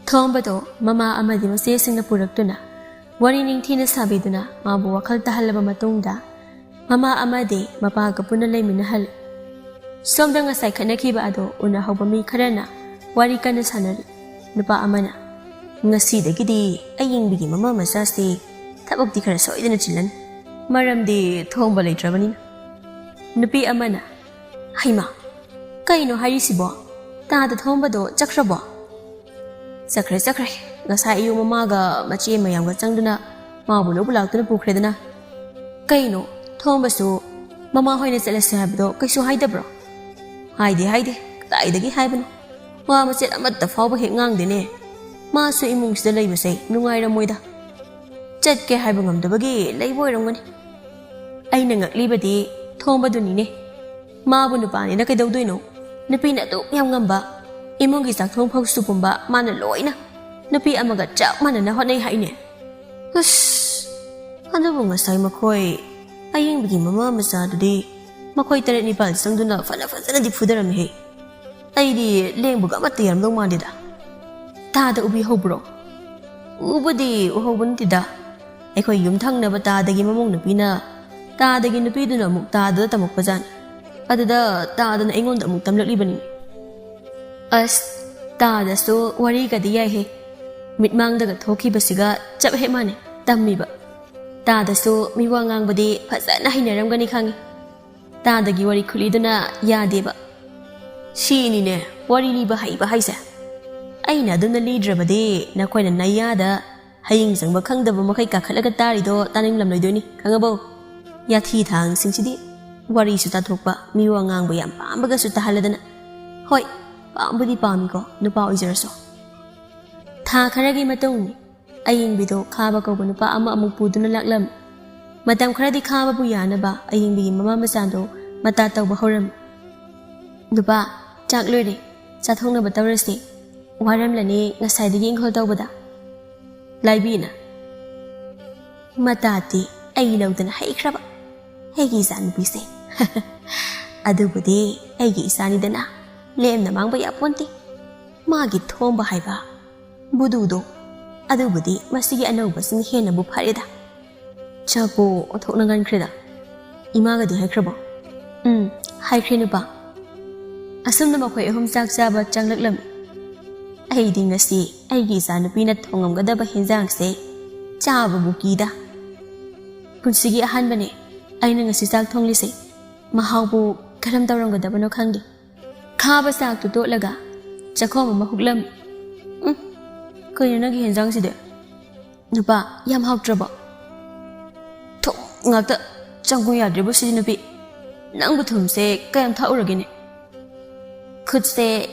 ꯊꯣꯝꯕꯗꯣ ꯃꯃꯥ ꯑꯃꯗꯤ ꯃꯆꯦꯁꯤꯡꯅ ꯄꯨꯔꯛꯇꯨꯅ ꯋꯥꯔꯤ ꯅꯤꯡꯊꯤꯅ ꯁꯥꯕꯤꯗꯨꯅ ꯃꯥꯕꯨ ꯋꯥꯈꯜ ꯇꯥꯍꯜꯂꯕ ꯃꯇꯨꯡꯗ, ꯃꯃꯥ ꯑꯃꯗꯤ ꯃꯄꯥꯒ ꯄꯨꯟꯅ ꯂꯩꯃꯤꯟꯅꯍꯜꯂꯤ꯫ ꯁꯣꯝꯗ ꯉꯁꯥꯏ ꯈꯠꯅꯈꯤꯕ ꯑꯗꯣ ꯎꯅꯍꯧꯕ ꯃꯤ ꯈꯔꯅ ꯋꯥꯔꯤ ꯀꯟꯅ ꯁꯥꯟꯅꯔꯤ꯫ ꯅꯨꯄꯥ ꯑꯃꯅ, "ꯉꯁꯤꯗꯒꯤꯗꯤ ꯑꯌꯤꯡꯕꯤꯒꯤ ꯃꯃꯥ ꯃꯆꯥꯁꯤ ꯊꯕꯛꯇꯤ ꯈꯔ ꯁꯣꯏꯗꯅ ꯆꯤꯜꯂꯅꯤ, ꯃꯔꯝꯗꯤ ꯊꯣꯡꯕ ꯂꯩꯇ꯭ꯔꯕꯅꯤꯅ"꯫ ꯅꯨꯄꯤ ꯑꯃꯅ, "ꯍꯩꯃꯥ, ꯀꯩꯅꯣ ꯍꯥꯏꯔꯤꯁꯤꯕꯣ? ꯇꯥꯗ ꯊꯣꯡꯕꯗꯣ ꯆꯠꯈ꯭ꯔꯕꯣ?" "ꯆꯠꯈ꯭ꯔꯦ, ꯆꯠꯈ꯭ꯔꯦ꯫ ꯉꯁꯥꯏ ꯑꯌꯨꯛ ꯃꯃꯥꯒ ꯃꯆꯦ ꯃꯌꯥꯝꯒ ꯆꯪꯗꯨꯅ ꯃꯥꯕꯨ ꯂꯧꯕ ꯂꯥꯛꯇꯨꯅ ꯄꯨꯈ꯭ꯔꯦꯗꯅ"꯫ "ꯀꯩꯅꯣ, ꯊꯣꯡꯕꯁꯨ ꯃꯃꯥ ꯍꯣꯏꯅ ꯆꯠꯂꯁꯦ ꯍꯥꯏꯕꯗꯣ ꯀꯩꯁꯨ ꯍꯥꯏꯗꯕ꯭ꯔꯣ?" "ꯍꯥꯏꯗꯦ, ꯍꯥꯏꯗꯦ꯫ ꯀꯗꯥꯏꯗꯒꯤ ꯍꯥꯏꯕꯅꯣ? ꯋꯥ ꯃꯆꯦꯠ ꯑꯃꯠꯇ ꯐꯥꯎꯕ ꯍꯦꯛ ꯉꯥꯡꯗꯦꯅꯦ꯫ ꯃꯥꯁꯨ ꯏꯃꯨꯡꯁꯤꯗ ꯂꯩꯕꯁꯦ ꯅꯨꯡꯉꯥꯏꯔꯝꯃꯣꯏꯗ꯫ ꯆꯠꯀꯦ ꯍꯥꯏꯕ ꯉꯝꯗꯕꯒꯤ ꯂꯩꯕ ꯑꯣꯏꯔꯝꯒꯅꯤ"꯫ ꯑꯩꯅ ꯉꯛꯂꯤꯕꯗꯤ ꯊꯣꯡꯕꯗꯨꯅꯤꯅꯦ꯫ ꯃꯥꯕꯨ ꯅꯨꯄꯥꯅꯤꯅ ꯀꯩꯗꯧꯗꯣꯏꯅꯣ? ꯅꯨꯄꯤꯅ ꯑꯗꯨꯛ ꯌꯥꯝ ꯉꯝꯕ, ꯏꯃꯨꯡꯒꯤ ꯆꯥꯛꯊꯣꯡ ꯐꯥꯎꯁꯨ ꯄꯨꯝꯕ ꯃꯥꯅ ꯂꯣꯏꯅ ꯅꯨꯄꯤ ꯑꯃꯒ ꯆꯞ ꯃꯥꯟꯅꯅ ꯍꯣꯠꯅꯩ ꯍꯥꯏꯅꯦ꯫ ꯎꯁ! ꯑꯗꯨꯕꯨ ꯉꯁꯥꯏ ꯃꯈꯣꯏ ꯑꯌꯤꯡꯕꯒꯤ ꯃꯃꯥ ꯃꯆꯥꯗꯨꯗꯤ ꯃꯈꯣꯏ ꯇꯔꯦꯠ ꯅꯤꯄꯥꯜ ꯆꯪꯗꯨꯅ ꯐꯅ ꯐꯖꯅꯗꯤ ꯐꯨꯗꯔꯝꯃꯤꯍꯦ꯫ ꯑꯩꯗꯤ ꯂꯦꯡꯕꯒ ꯑꯃꯠꯇ ꯌꯥꯔꯝꯗꯧ ꯃꯥꯟꯗꯦꯗ꯫ ꯇꯥꯗ ꯎꯕꯤꯍꯧꯕ꯭ꯔꯣ? ꯎꯕꯨꯗꯤ ꯎꯍꯧꯕ ꯅꯠꯇꯦꯗ꯫ ꯑꯩꯈꯣꯏ ꯌꯨꯝꯊꯪꯅꯕ ꯇꯥꯗꯒꯤ ꯃꯃꯧ ꯅꯨꯄꯤꯅ ꯇꯥꯗꯒꯤ ꯅꯨꯄꯤꯗꯨꯅ ꯑꯃꯨꯛ ꯇꯥꯗꯗ ꯇꯝꯃꯛꯄꯖꯥꯠꯅꯤ꯫ ꯑꯗꯨꯗ ꯇꯥꯗꯅ ꯑꯩꯉꯣꯟꯗ ꯑꯃꯨꯛ ꯇꯝꯂꯛꯂꯤꯕꯅꯤ꯫ ꯑꯁ, ꯇꯥꯗꯁꯨ ꯋꯥꯔꯤꯒꯗꯤ ꯌꯥꯏꯍꯦ꯫ ꯃꯤꯠꯃꯥꯡꯗꯒ ꯊꯣꯛꯈꯤꯕꯁꯤꯒ ꯆꯞ ꯍꯦꯛ ꯃꯥꯟꯅꯩ ꯇꯝꯃꯤꯕ꯫ ꯇꯥꯗꯁꯨ ꯃꯤꯋꯥ ꯉꯥꯡꯕꯗꯤ ꯐꯖꯅ ꯍꯩꯅꯔꯝꯒꯅꯤ ꯈꯪꯉꯤ꯫ ꯇꯥꯗꯒꯤ ꯋꯥꯔꯤ ꯈꯨꯂꯤꯗꯨꯅ ꯌꯥꯗꯦꯕ꯫ ꯁꯤꯅꯤꯅꯦ ꯋꯥꯔꯤ ꯂꯤꯕ ꯍꯩꯕ ꯍꯥꯏꯁꯦ꯫ ꯑꯩꯅ ꯑꯗꯨꯝꯅ ꯂꯤꯗ꯭ꯔꯕꯗꯤ ꯅꯈꯣꯏꯅ ꯅꯌꯥꯗ ꯍꯌꯤꯡ ꯆꯪꯕ ꯈꯪꯗꯕ ꯃꯈꯩ ꯀꯥꯈꯠꯂꯒ ꯇꯥꯔꯤꯗꯣ ꯇꯥꯅꯤꯡꯂꯝꯂꯣꯏꯗꯣꯏꯅꯤ, ꯈꯪꯉꯕꯣ? ꯌꯥꯊꯤ ꯊꯥꯡꯁꯤꯡꯁꯤꯗꯤ ꯋꯥꯔꯤꯁꯨ ꯇꯥꯊꯣꯛꯄ, ꯃꯤꯋꯥ ꯉꯥꯡꯕ ꯌꯥꯝ ꯄꯥꯝꯕꯒꯁꯨ ꯇꯥꯍꯜꯂꯗꯅ꯫ ꯍꯣꯏ, ꯄꯥꯝꯕꯨꯗꯤ ꯄꯥꯝꯃꯤꯀꯣ, ꯅꯨꯄꯥ ꯑꯣꯏꯖꯔꯁꯨ꯫ ꯊꯥ ꯈꯔꯒꯤ ꯃꯇꯨꯡ ꯑꯌꯤꯡꯕꯤꯗꯣ ꯈꯥꯕ ꯀꯧꯕ ꯅꯨꯄꯥ ꯑꯃ ꯑꯃꯨꯛ ꯄꯨꯗꯨꯅ ꯂꯥꯛꯂꯝꯃꯤ꯫ ꯃꯇꯝ ꯈꯔꯗꯤ ꯈꯥꯕꯕꯨ ꯌꯥꯅꯕ ꯑꯌꯤꯡꯕꯤꯒꯤ ꯃꯃꯥ ꯃꯆꯥꯗꯣ ꯃꯇꯥ ꯇꯧꯕ ꯍꯧꯔꯝꯃꯤ꯫ "ꯅꯨꯄꯥ, ꯆꯥꯛ ꯂꯣꯏꯔꯦ, ꯆꯥꯊꯣꯛꯅꯕ ꯇꯧꯔꯁꯤ꯫ ꯋꯥꯔꯝꯂꯅꯤ ꯉꯁꯥꯏꯗꯒꯤ ꯏꯪꯈꯣꯜ ꯇꯧꯕꯗ"꯫ ꯂꯥꯏꯕꯤꯅ, "ꯃꯇꯥꯗꯤ ꯑꯩ ꯂꯧꯗꯅ ꯍꯩꯈ꯭ꯔꯕ ꯑꯩꯒꯤ ꯏꯆꯥꯅꯨꯄꯤꯁꯦ꯫ ꯑꯗꯨꯕꯨꯗꯤ ꯑꯩꯒꯤ ꯏꯆꯥꯅꯤꯗꯅ, ꯂꯦꯝꯅ ꯃꯥꯡꯕ ꯌꯥꯄꯣꯟꯇꯦ꯫ ꯃꯥꯒꯤ ꯊꯣꯝꯕ ꯍꯥꯏꯕ ꯕꯨꯗꯨꯗꯣ ꯑꯗꯨꯕꯨꯗꯤ ꯃꯁꯤꯒꯤ ꯑꯅꯧꯕꯁꯤꯅ ꯍꯦꯟꯅꯕꯨ ꯐꯔꯦꯗ꯫ ꯆꯥꯛꯄꯨ ꯑꯣꯟꯊꯣꯛꯅ ꯉꯟꯈ꯭ꯔꯦꯗ꯫ ꯏꯃꯥꯒꯗꯤ ꯍꯥꯏꯈ꯭ꯔꯕꯣ? ꯎꯝ, ꯍꯥꯏꯈ꯭ꯔꯦ ꯅꯨꯄꯥ꯫ ꯑꯁꯨꯝꯅ ꯃꯈꯣꯏ ꯑꯍꯨꯝ ꯆꯥꯛ ꯆꯥꯕ ꯆꯪꯂꯛꯂꯝꯃꯤ꯫ ꯑꯩꯗꯤ ꯉꯁꯤ ꯑꯩꯒꯤ ꯏꯆꯥꯅꯨꯄꯤꯅ ꯊꯣꯡꯉꯝꯒꯗꯕ ꯍꯦꯟꯖꯥꯡꯁꯦ ꯆꯥꯕꯕꯨ ꯀꯤꯗ꯫ ꯄꯨꯟꯁꯤꯒꯤ ꯑꯍꯥꯟꯕꯅꯦ ꯑꯩꯅ ꯉꯁꯤ ꯆꯥꯛ ꯊꯣꯡꯂꯤꯁꯦ꯫ ꯃꯍꯥꯎꯕꯨ ꯀꯔꯝ ꯇꯧꯔꯝꯒꯗꯕꯅꯣ ꯈꯪꯗꯦ꯫ ꯈꯥꯕ ꯆꯥꯛꯇꯨ ꯇꯣꯠꯂꯒ ꯆꯥꯛꯈꯣꯝ ꯑꯃ ꯍꯨꯛꯂꯝꯃꯤ꯫ ꯎꯝ, ꯀꯩꯅꯣ ꯅꯪꯒꯤ ꯍꯦꯟꯖꯥꯡꯁꯤꯗꯤ? ꯅꯨꯄꯥ, ꯌꯥꯝ ꯍꯥꯎꯇ꯭ꯔꯕꯣ? ꯊꯨꯝ ꯉꯥꯛꯇ꯫ ꯆꯪꯉꯨ ꯌꯥꯗ꯭ꯔꯤꯕꯣ ꯁꯤꯗꯤ ꯅꯨꯄꯤ? ꯅꯪꯕꯨ ꯊꯨꯝꯁꯦ ꯀꯌꯥꯝ ꯊꯥꯛꯎꯔꯒꯦꯅꯦ? ꯈꯨꯠꯁꯦ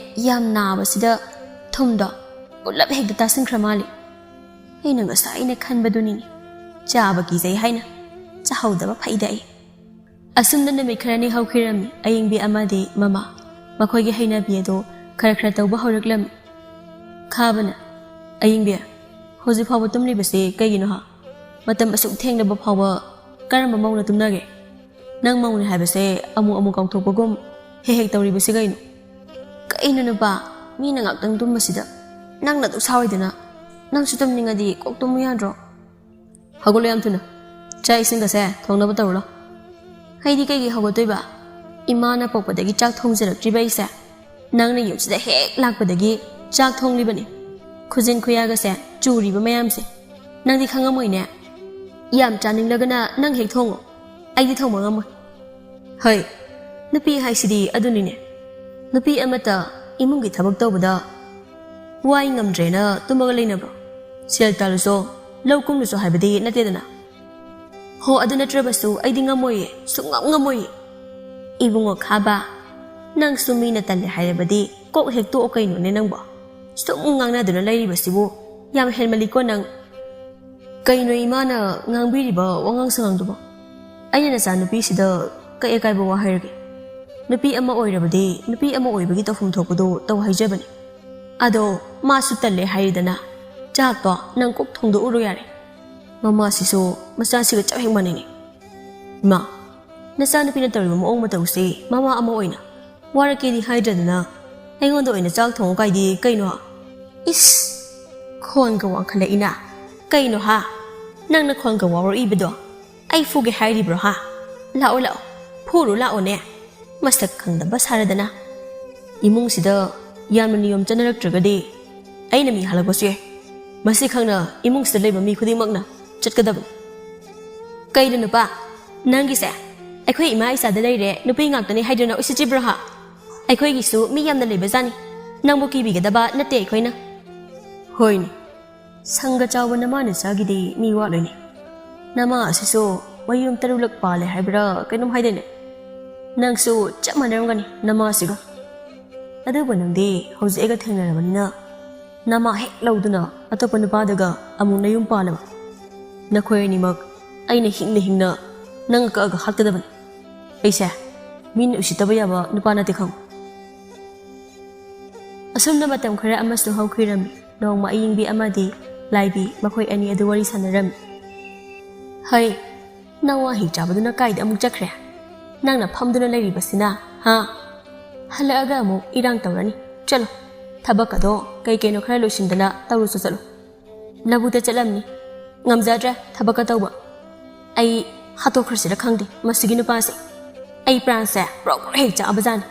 ꯌꯥꯝ ꯅꯥꯕꯁꯤꯗ ꯊꯨꯝꯗꯣ ꯄꯨꯂꯞ ꯍꯦꯛꯇ ꯇꯥꯁꯤꯟꯈ꯭ꯔ ꯃꯥꯜꯂꯦ꯫ ꯑꯩꯅ ꯉꯁꯥꯏꯅ ꯈꯟꯕꯗꯨꯅꯤꯅꯦ, ꯆꯥꯕ ꯀꯤꯖꯩ ꯍꯥꯏꯅ꯫ ꯆꯥꯍꯧꯗꯕ ꯐꯩꯗ ꯑꯩ꯫ ꯑꯁꯨꯝꯅ ꯅꯨꯃꯤꯠ ꯈꯔꯅꯤ ꯍꯧꯈꯤꯔꯝꯃꯤ꯫ ꯑꯌꯤꯡꯕꯤ ꯑꯃꯗꯤ ꯃꯃꯥ ꯃꯈꯣꯏꯒꯤ ꯍꯩꯅꯕꯤ ꯑꯗꯨ ꯈꯔ ꯈꯔ ꯇꯧꯕ ꯍꯧꯔꯛꯂꯝꯃꯤ꯫ ꯈꯥꯕꯅ, "ꯑꯌꯤꯡꯕꯤ, ꯍꯧꯖꯤꯛ ꯐꯥꯎꯕ ꯇꯨꯝꯂꯤꯕꯁꯤ ꯀꯩꯒꯤꯅꯣ ꯍꯥ? ꯃꯇꯝ ꯑꯁꯨꯛ ꯊꯦꯡꯂꯕ ꯐꯥꯎꯕ ꯀꯔꯝꯕ ꯃꯧꯅ ꯇꯨꯝꯅꯒꯦ? ꯅꯪ ꯃꯧꯅꯤ ꯍꯥꯏꯕꯁꯦ ꯑꯃꯨꯛ ꯑꯃꯨꯛ ꯀꯥꯎꯊꯣꯛꯄꯒꯨꯝ ꯍꯦꯛ ꯍꯦꯛ ꯇꯧꯔꯤꯕꯁꯤ ꯀꯩꯅꯣ? ꯀꯩꯅꯣ ꯅꯨꯄꯥ, ꯃꯤꯅ ꯉꯥꯛꯇꯪ ꯇꯨꯝꯕꯁꯤꯗ ꯅꯪꯅ ꯑꯗꯨꯛ ꯁꯥꯎꯔꯤꯗꯨꯅ? ꯅꯪꯁꯨ ꯇꯨꯝꯅꯤꯡꯉꯗꯤ ꯀꯣꯛ ꯇꯨꯝꯃꯨ ꯌꯥꯗ꯭ꯔꯣ? ꯍꯧꯒꯠꯂꯣ ꯌꯥꯝ ꯊꯨꯅ꯫ ꯆꯥꯛ ꯏꯁꯤꯡꯒꯁꯦ ꯊꯣꯡꯅꯕ ꯇꯧꯔꯨ ꯂꯥꯎ꯫" ꯑꯩꯗꯤ ꯀꯩꯒꯤ ꯍꯧꯒꯠꯇꯣꯏꯕ? ꯏꯃꯥꯅ ꯄꯣꯛꯄꯗꯒꯤ ꯆꯥꯛ ꯊꯣꯡꯖꯔꯛꯇ꯭ꯔꯤꯕ ꯑꯩꯁꯦ꯫ ꯅꯪꯅ ꯌꯨꯝꯁꯤꯗ ꯍꯦꯛ ꯂꯥꯛꯄꯗꯒꯤ ꯆꯥꯛ ꯊꯣꯡꯂꯤꯕꯅꯤ꯫ ꯈꯨꯖꯤꯟ ꯈꯨꯌꯥꯒꯁꯦ ꯆꯨꯔꯤꯕ ꯃꯌꯥꯝꯁꯦ ꯅꯪꯗꯤ ꯈꯪꯉꯝꯃꯣꯏꯅꯦ꯫ ꯌꯥꯝ ꯆꯥꯅꯤꯡꯂꯒꯅ ꯅꯪ ꯍꯦꯛ ꯊꯣꯡꯉꯣ꯫ ꯑꯩꯗꯤ ꯊꯣꯡꯕ ꯉꯝꯃꯣꯏ꯫ ꯍꯣꯏ, ꯅꯨꯄꯤ ꯍꯥꯏꯁꯤꯗꯤ ꯑꯗꯨꯅꯤꯅꯦ꯫ ꯅꯨꯄꯤ ꯑꯃꯠꯇ ꯏꯃꯨꯡꯒꯤ ꯊꯕꯛ ꯇꯧꯕꯗ ꯋꯥꯏ ꯉꯝꯗ꯭ꯔꯦꯅ ꯇꯨꯝꯃꯒ ꯂꯩꯅꯕ꯭ꯔꯣ? ꯁꯦꯜ ꯇꯥꯜꯂꯨꯆꯣ, ꯂꯧ ꯀꯨꯝꯂꯨꯆꯣ ꯍꯥꯏꯕꯗꯤ ꯅꯠꯇꯦꯗꯅ꯫ ꯍꯣ, ꯑꯗꯨ ꯅꯠꯇ꯭ꯔꯕꯁꯨ ꯑꯩꯗꯤ ꯉꯝꯃꯣꯏꯌꯦ, ꯁꯨꯡꯉꯝ ꯉꯝꯃꯣꯏꯌꯦ꯫ ꯏꯕꯨꯡꯉꯣ ꯈꯥꯕ, ꯅꯪꯁꯨ ꯃꯤꯅ ꯇꯜꯂꯦ ꯍꯥꯏꯔꯕꯗꯤ ꯀꯣꯛ ꯍꯦꯛ ꯇꯣꯛꯑꯣ ꯀꯩꯅꯣꯅꯦ ꯅꯪꯕꯣ? ꯁꯨꯝ ꯉꯥꯡꯅꯗꯨꯅ ꯂꯩꯔꯤꯕꯁꯤꯕꯨ ꯌꯥꯝ ꯍꯦꯟꯃꯜꯂꯤꯀꯣ ꯅꯪ꯫ ꯀꯩꯅꯣ ꯏꯃꯥꯅ ꯉꯥꯡꯕꯤꯔꯤꯕ ꯋꯥꯉꯥꯡ ꯁꯉꯥꯡꯗꯨꯕꯣ? ꯑꯩꯅ ꯅꯆꯥꯅꯨꯄꯤꯁꯤꯗ ꯀꯩ ꯑꯀꯥꯏꯕ ꯋꯥ ꯍꯥꯏꯔꯒꯦ? ꯅꯨꯄꯤ ꯑꯃ ꯑꯣꯏꯔꯕꯗꯤ ꯅꯨꯄꯤ ꯑꯃ ꯑꯣꯏꯕꯒꯤ ꯇꯧꯐꯝ ꯊꯣꯛꯄꯗꯣ ꯇꯧ ꯍꯥꯏꯖꯕꯅꯤ꯫ ꯑꯗꯣ ꯃꯥꯁꯨ ꯇꯜꯂꯦ ꯍꯥꯏꯔꯤꯗꯅ, ꯆꯥꯛꯇꯣ ꯅꯪ ꯀꯣꯛ ꯊꯣꯡꯗꯣꯛꯎꯔꯣ ꯌꯥꯔꯦ꯫ ꯃꯃꯥꯁꯤꯁꯨ ꯃꯆꯥꯁꯤꯒ ꯆꯞ ꯍꯦꯛ ꯃꯥꯟꯅꯩꯅꯦ꯫ ꯏꯃꯥ, ꯅꯆꯥꯅꯨꯄꯤꯅ ꯇꯧꯔꯤꯕ ꯃꯑꯣꯡ ꯃꯇꯧꯁꯤ ꯃꯃꯥ ꯑꯃ ꯑꯣꯏꯅ ꯋꯥꯔꯛꯀꯦꯗꯤ ꯍꯥꯏꯗ꯭ꯔꯗꯅ ꯑꯩꯉꯣꯟꯗ ꯑꯣꯏꯅ ꯆꯥꯛ ꯊꯣꯡꯉꯨ ꯀꯥꯏꯗꯤ ꯀꯩꯅꯣ? ꯏꯁ! ꯈꯣꯟꯒ ꯋꯥꯡꯈꯠꯂꯛꯏꯅ꯫ ꯀꯩꯅꯣ ꯍꯥ? ꯅꯪꯅ ꯈꯣꯟꯒ ꯋꯥꯎꯔꯛꯏꯕꯗꯣ? ꯑꯩ ꯐꯨꯒꯦ ꯍꯥꯏꯔꯤꯕ꯭ꯔꯣ ꯍꯥ? ꯂꯥꯛꯑꯣ, ꯂꯥꯛꯑꯣ, ꯐꯨꯔꯨ ꯂꯥꯛꯑꯣꯅꯦ꯫ ꯃꯁꯛ ꯈꯪꯗꯕ ꯁꯥꯔꯗꯅ꯫ ꯏꯃꯨꯡꯁꯤꯗ ꯌꯥꯝꯅ ꯅꯤꯌꯣꯝ ꯆꯠꯅꯔꯛꯇ꯭ꯔꯒꯗꯤ ꯑꯩꯅ ꯃꯤ ꯍꯜꯂꯛꯄꯁꯨ ꯌꯥꯏ꯫ ꯃꯁꯤ ꯈꯪꯅ ꯏꯃꯨꯡꯁꯤꯗ ꯂꯩꯕ ꯃꯤ ꯈꯨꯗꯤꯡꯃꯛꯅ ꯆꯠꯀꯗꯕꯅꯤ꯫ ꯀꯩꯅꯣ ꯅꯨꯄꯥ, ꯅꯪꯒꯤꯁꯦ ꯑꯩꯈꯣꯏ ꯏꯃꯥ ꯏꯆꯥꯗ ꯂꯩꯔꯦ, ꯅꯨꯄꯤ ꯉꯥꯛꯇꯅꯤ ꯍꯥꯏꯗꯨꯅ ꯎꯁꯤꯠꯇ꯭ꯔꯤꯕ꯭ꯔꯣ ꯍꯥ? ꯑꯩꯈꯣꯏꯒꯤꯁꯨ ꯃꯤ ꯌꯥꯝꯅ ꯂꯩꯕꯖꯥꯠꯅꯤ, ꯅꯪꯕꯨ ꯀꯤꯕꯤꯒꯗꯕ ꯅꯠꯇꯦ ꯑꯩꯈꯣꯏꯅ꯫ ꯍꯣꯏꯅꯦ, ꯁꯪꯒ ꯆꯥꯎꯕ ꯅꯃꯥ ꯅꯆꯥꯒꯤꯗꯤ ꯃꯤ ꯋꯥꯠꯂꯣꯏꯅꯦ꯫ ꯅꯃꯥ ꯑꯁꯤꯁꯨ ꯃꯌꯨꯝ ꯇꯔꯨꯛꯂꯛ ꯄꯥꯜꯂꯦ ꯍꯥꯏꯕ꯭ꯔꯥ ꯀꯩꯅꯣꯝ ꯍꯥꯏꯗꯥꯏꯅꯦ? ꯅꯪꯁꯨ ꯆꯞ ꯃꯥꯟꯅꯔꯝꯒꯅꯤ ꯅꯃꯥꯁꯤꯒ꯫ ꯑꯗꯨꯕꯨ ꯅꯪꯗꯤ ꯍꯧꯖꯤꯛ ꯑꯩꯒ ꯊꯦꯡꯅꯔꯕꯅꯤꯅ ꯅꯃꯥ ꯍꯦꯛ ꯂꯧꯗꯨꯅ ꯑꯇꯣꯞꯄ ꯅꯨꯄꯥꯗꯒ ꯑꯃꯨꯛ ꯅꯌꯨꯝ ꯄꯥꯜꯂꯕ? ꯅꯈꯣꯏ ꯑꯅꯤꯃꯛ ꯑꯩꯅ ꯍꯤꯡꯅ ꯍꯤꯡꯅ ꯅꯪ ꯀꯛꯑꯒ ꯍꯥꯠꯀꯗꯕꯅꯤ꯫ ꯑꯩꯁꯦ ꯃꯤꯅ ꯎꯁꯤꯠꯇꯕ ꯌꯥꯕ ꯅꯨꯄꯥ ꯅꯠꯇꯦ ꯈꯪꯉꯨ꯫ ꯑꯁꯨꯝꯅ ꯃꯇꯝ ꯈꯔ ꯑꯃꯁꯨ ꯍꯧꯈꯤꯔꯝꯃꯤ꯫ ꯅꯣꯡꯃ ꯑꯌꯤꯡꯕꯤ ꯑꯃꯗꯤ ꯂꯥꯏꯕꯤ ꯃꯈꯣꯏ ꯑꯅꯤ ꯑꯗꯨ ꯋꯥꯔꯤ ꯁꯥꯟꯅꯔꯝꯃꯤ꯫ ꯍꯩ, ꯅꯪ ꯋꯥꯍꯩ ꯆꯥꯕꯗꯨꯅ ꯀꯥꯏꯗ ꯑꯃꯨꯛ ꯆꯠꯈ꯭ꯔꯦ? ꯅꯪꯅ ꯐꯝꯗꯨꯅ ꯂꯩꯔꯤꯕꯁꯤꯅ, ꯍꯥ? ꯍꯜꯂꯛꯑꯒ ꯑꯃꯨꯛ ꯏꯔꯥꯡ ꯇꯧꯔꯅꯤ꯫ ꯆꯠꯂꯣ, ꯊꯕꯛ ꯑꯗꯣ ꯀꯩ ꯀꯩꯅꯣ ꯈꯔ ꯂꯣꯏꯁꯤꯟꯗꯅ ꯇꯧꯔꯨꯆꯣ ꯆꯠꯂꯣ꯫ ꯂꯧꯕꯨꯛꯇ ꯆꯠꯂꯝꯅꯤ꯫ ꯉꯝꯖꯗ꯭ꯔꯦ ꯊꯕꯛꯀ ꯇꯧꯕ꯫ ꯑꯩ ꯍꯥꯠꯇꯣꯛꯈ꯭ꯔꯁꯤꯔ ꯈꯪꯗꯦ ꯃꯁꯤꯒꯤ ꯅꯨꯄꯥꯁꯦ꯫ ꯑꯩ ꯄ꯭ꯔꯥꯟꯁꯦ ꯄ꯭ꯔꯣꯛ ꯄ꯭ꯔꯣꯛ ꯍꯦꯛ ꯆꯥꯛꯑꯕꯖꯥꯠꯅꯤ꯫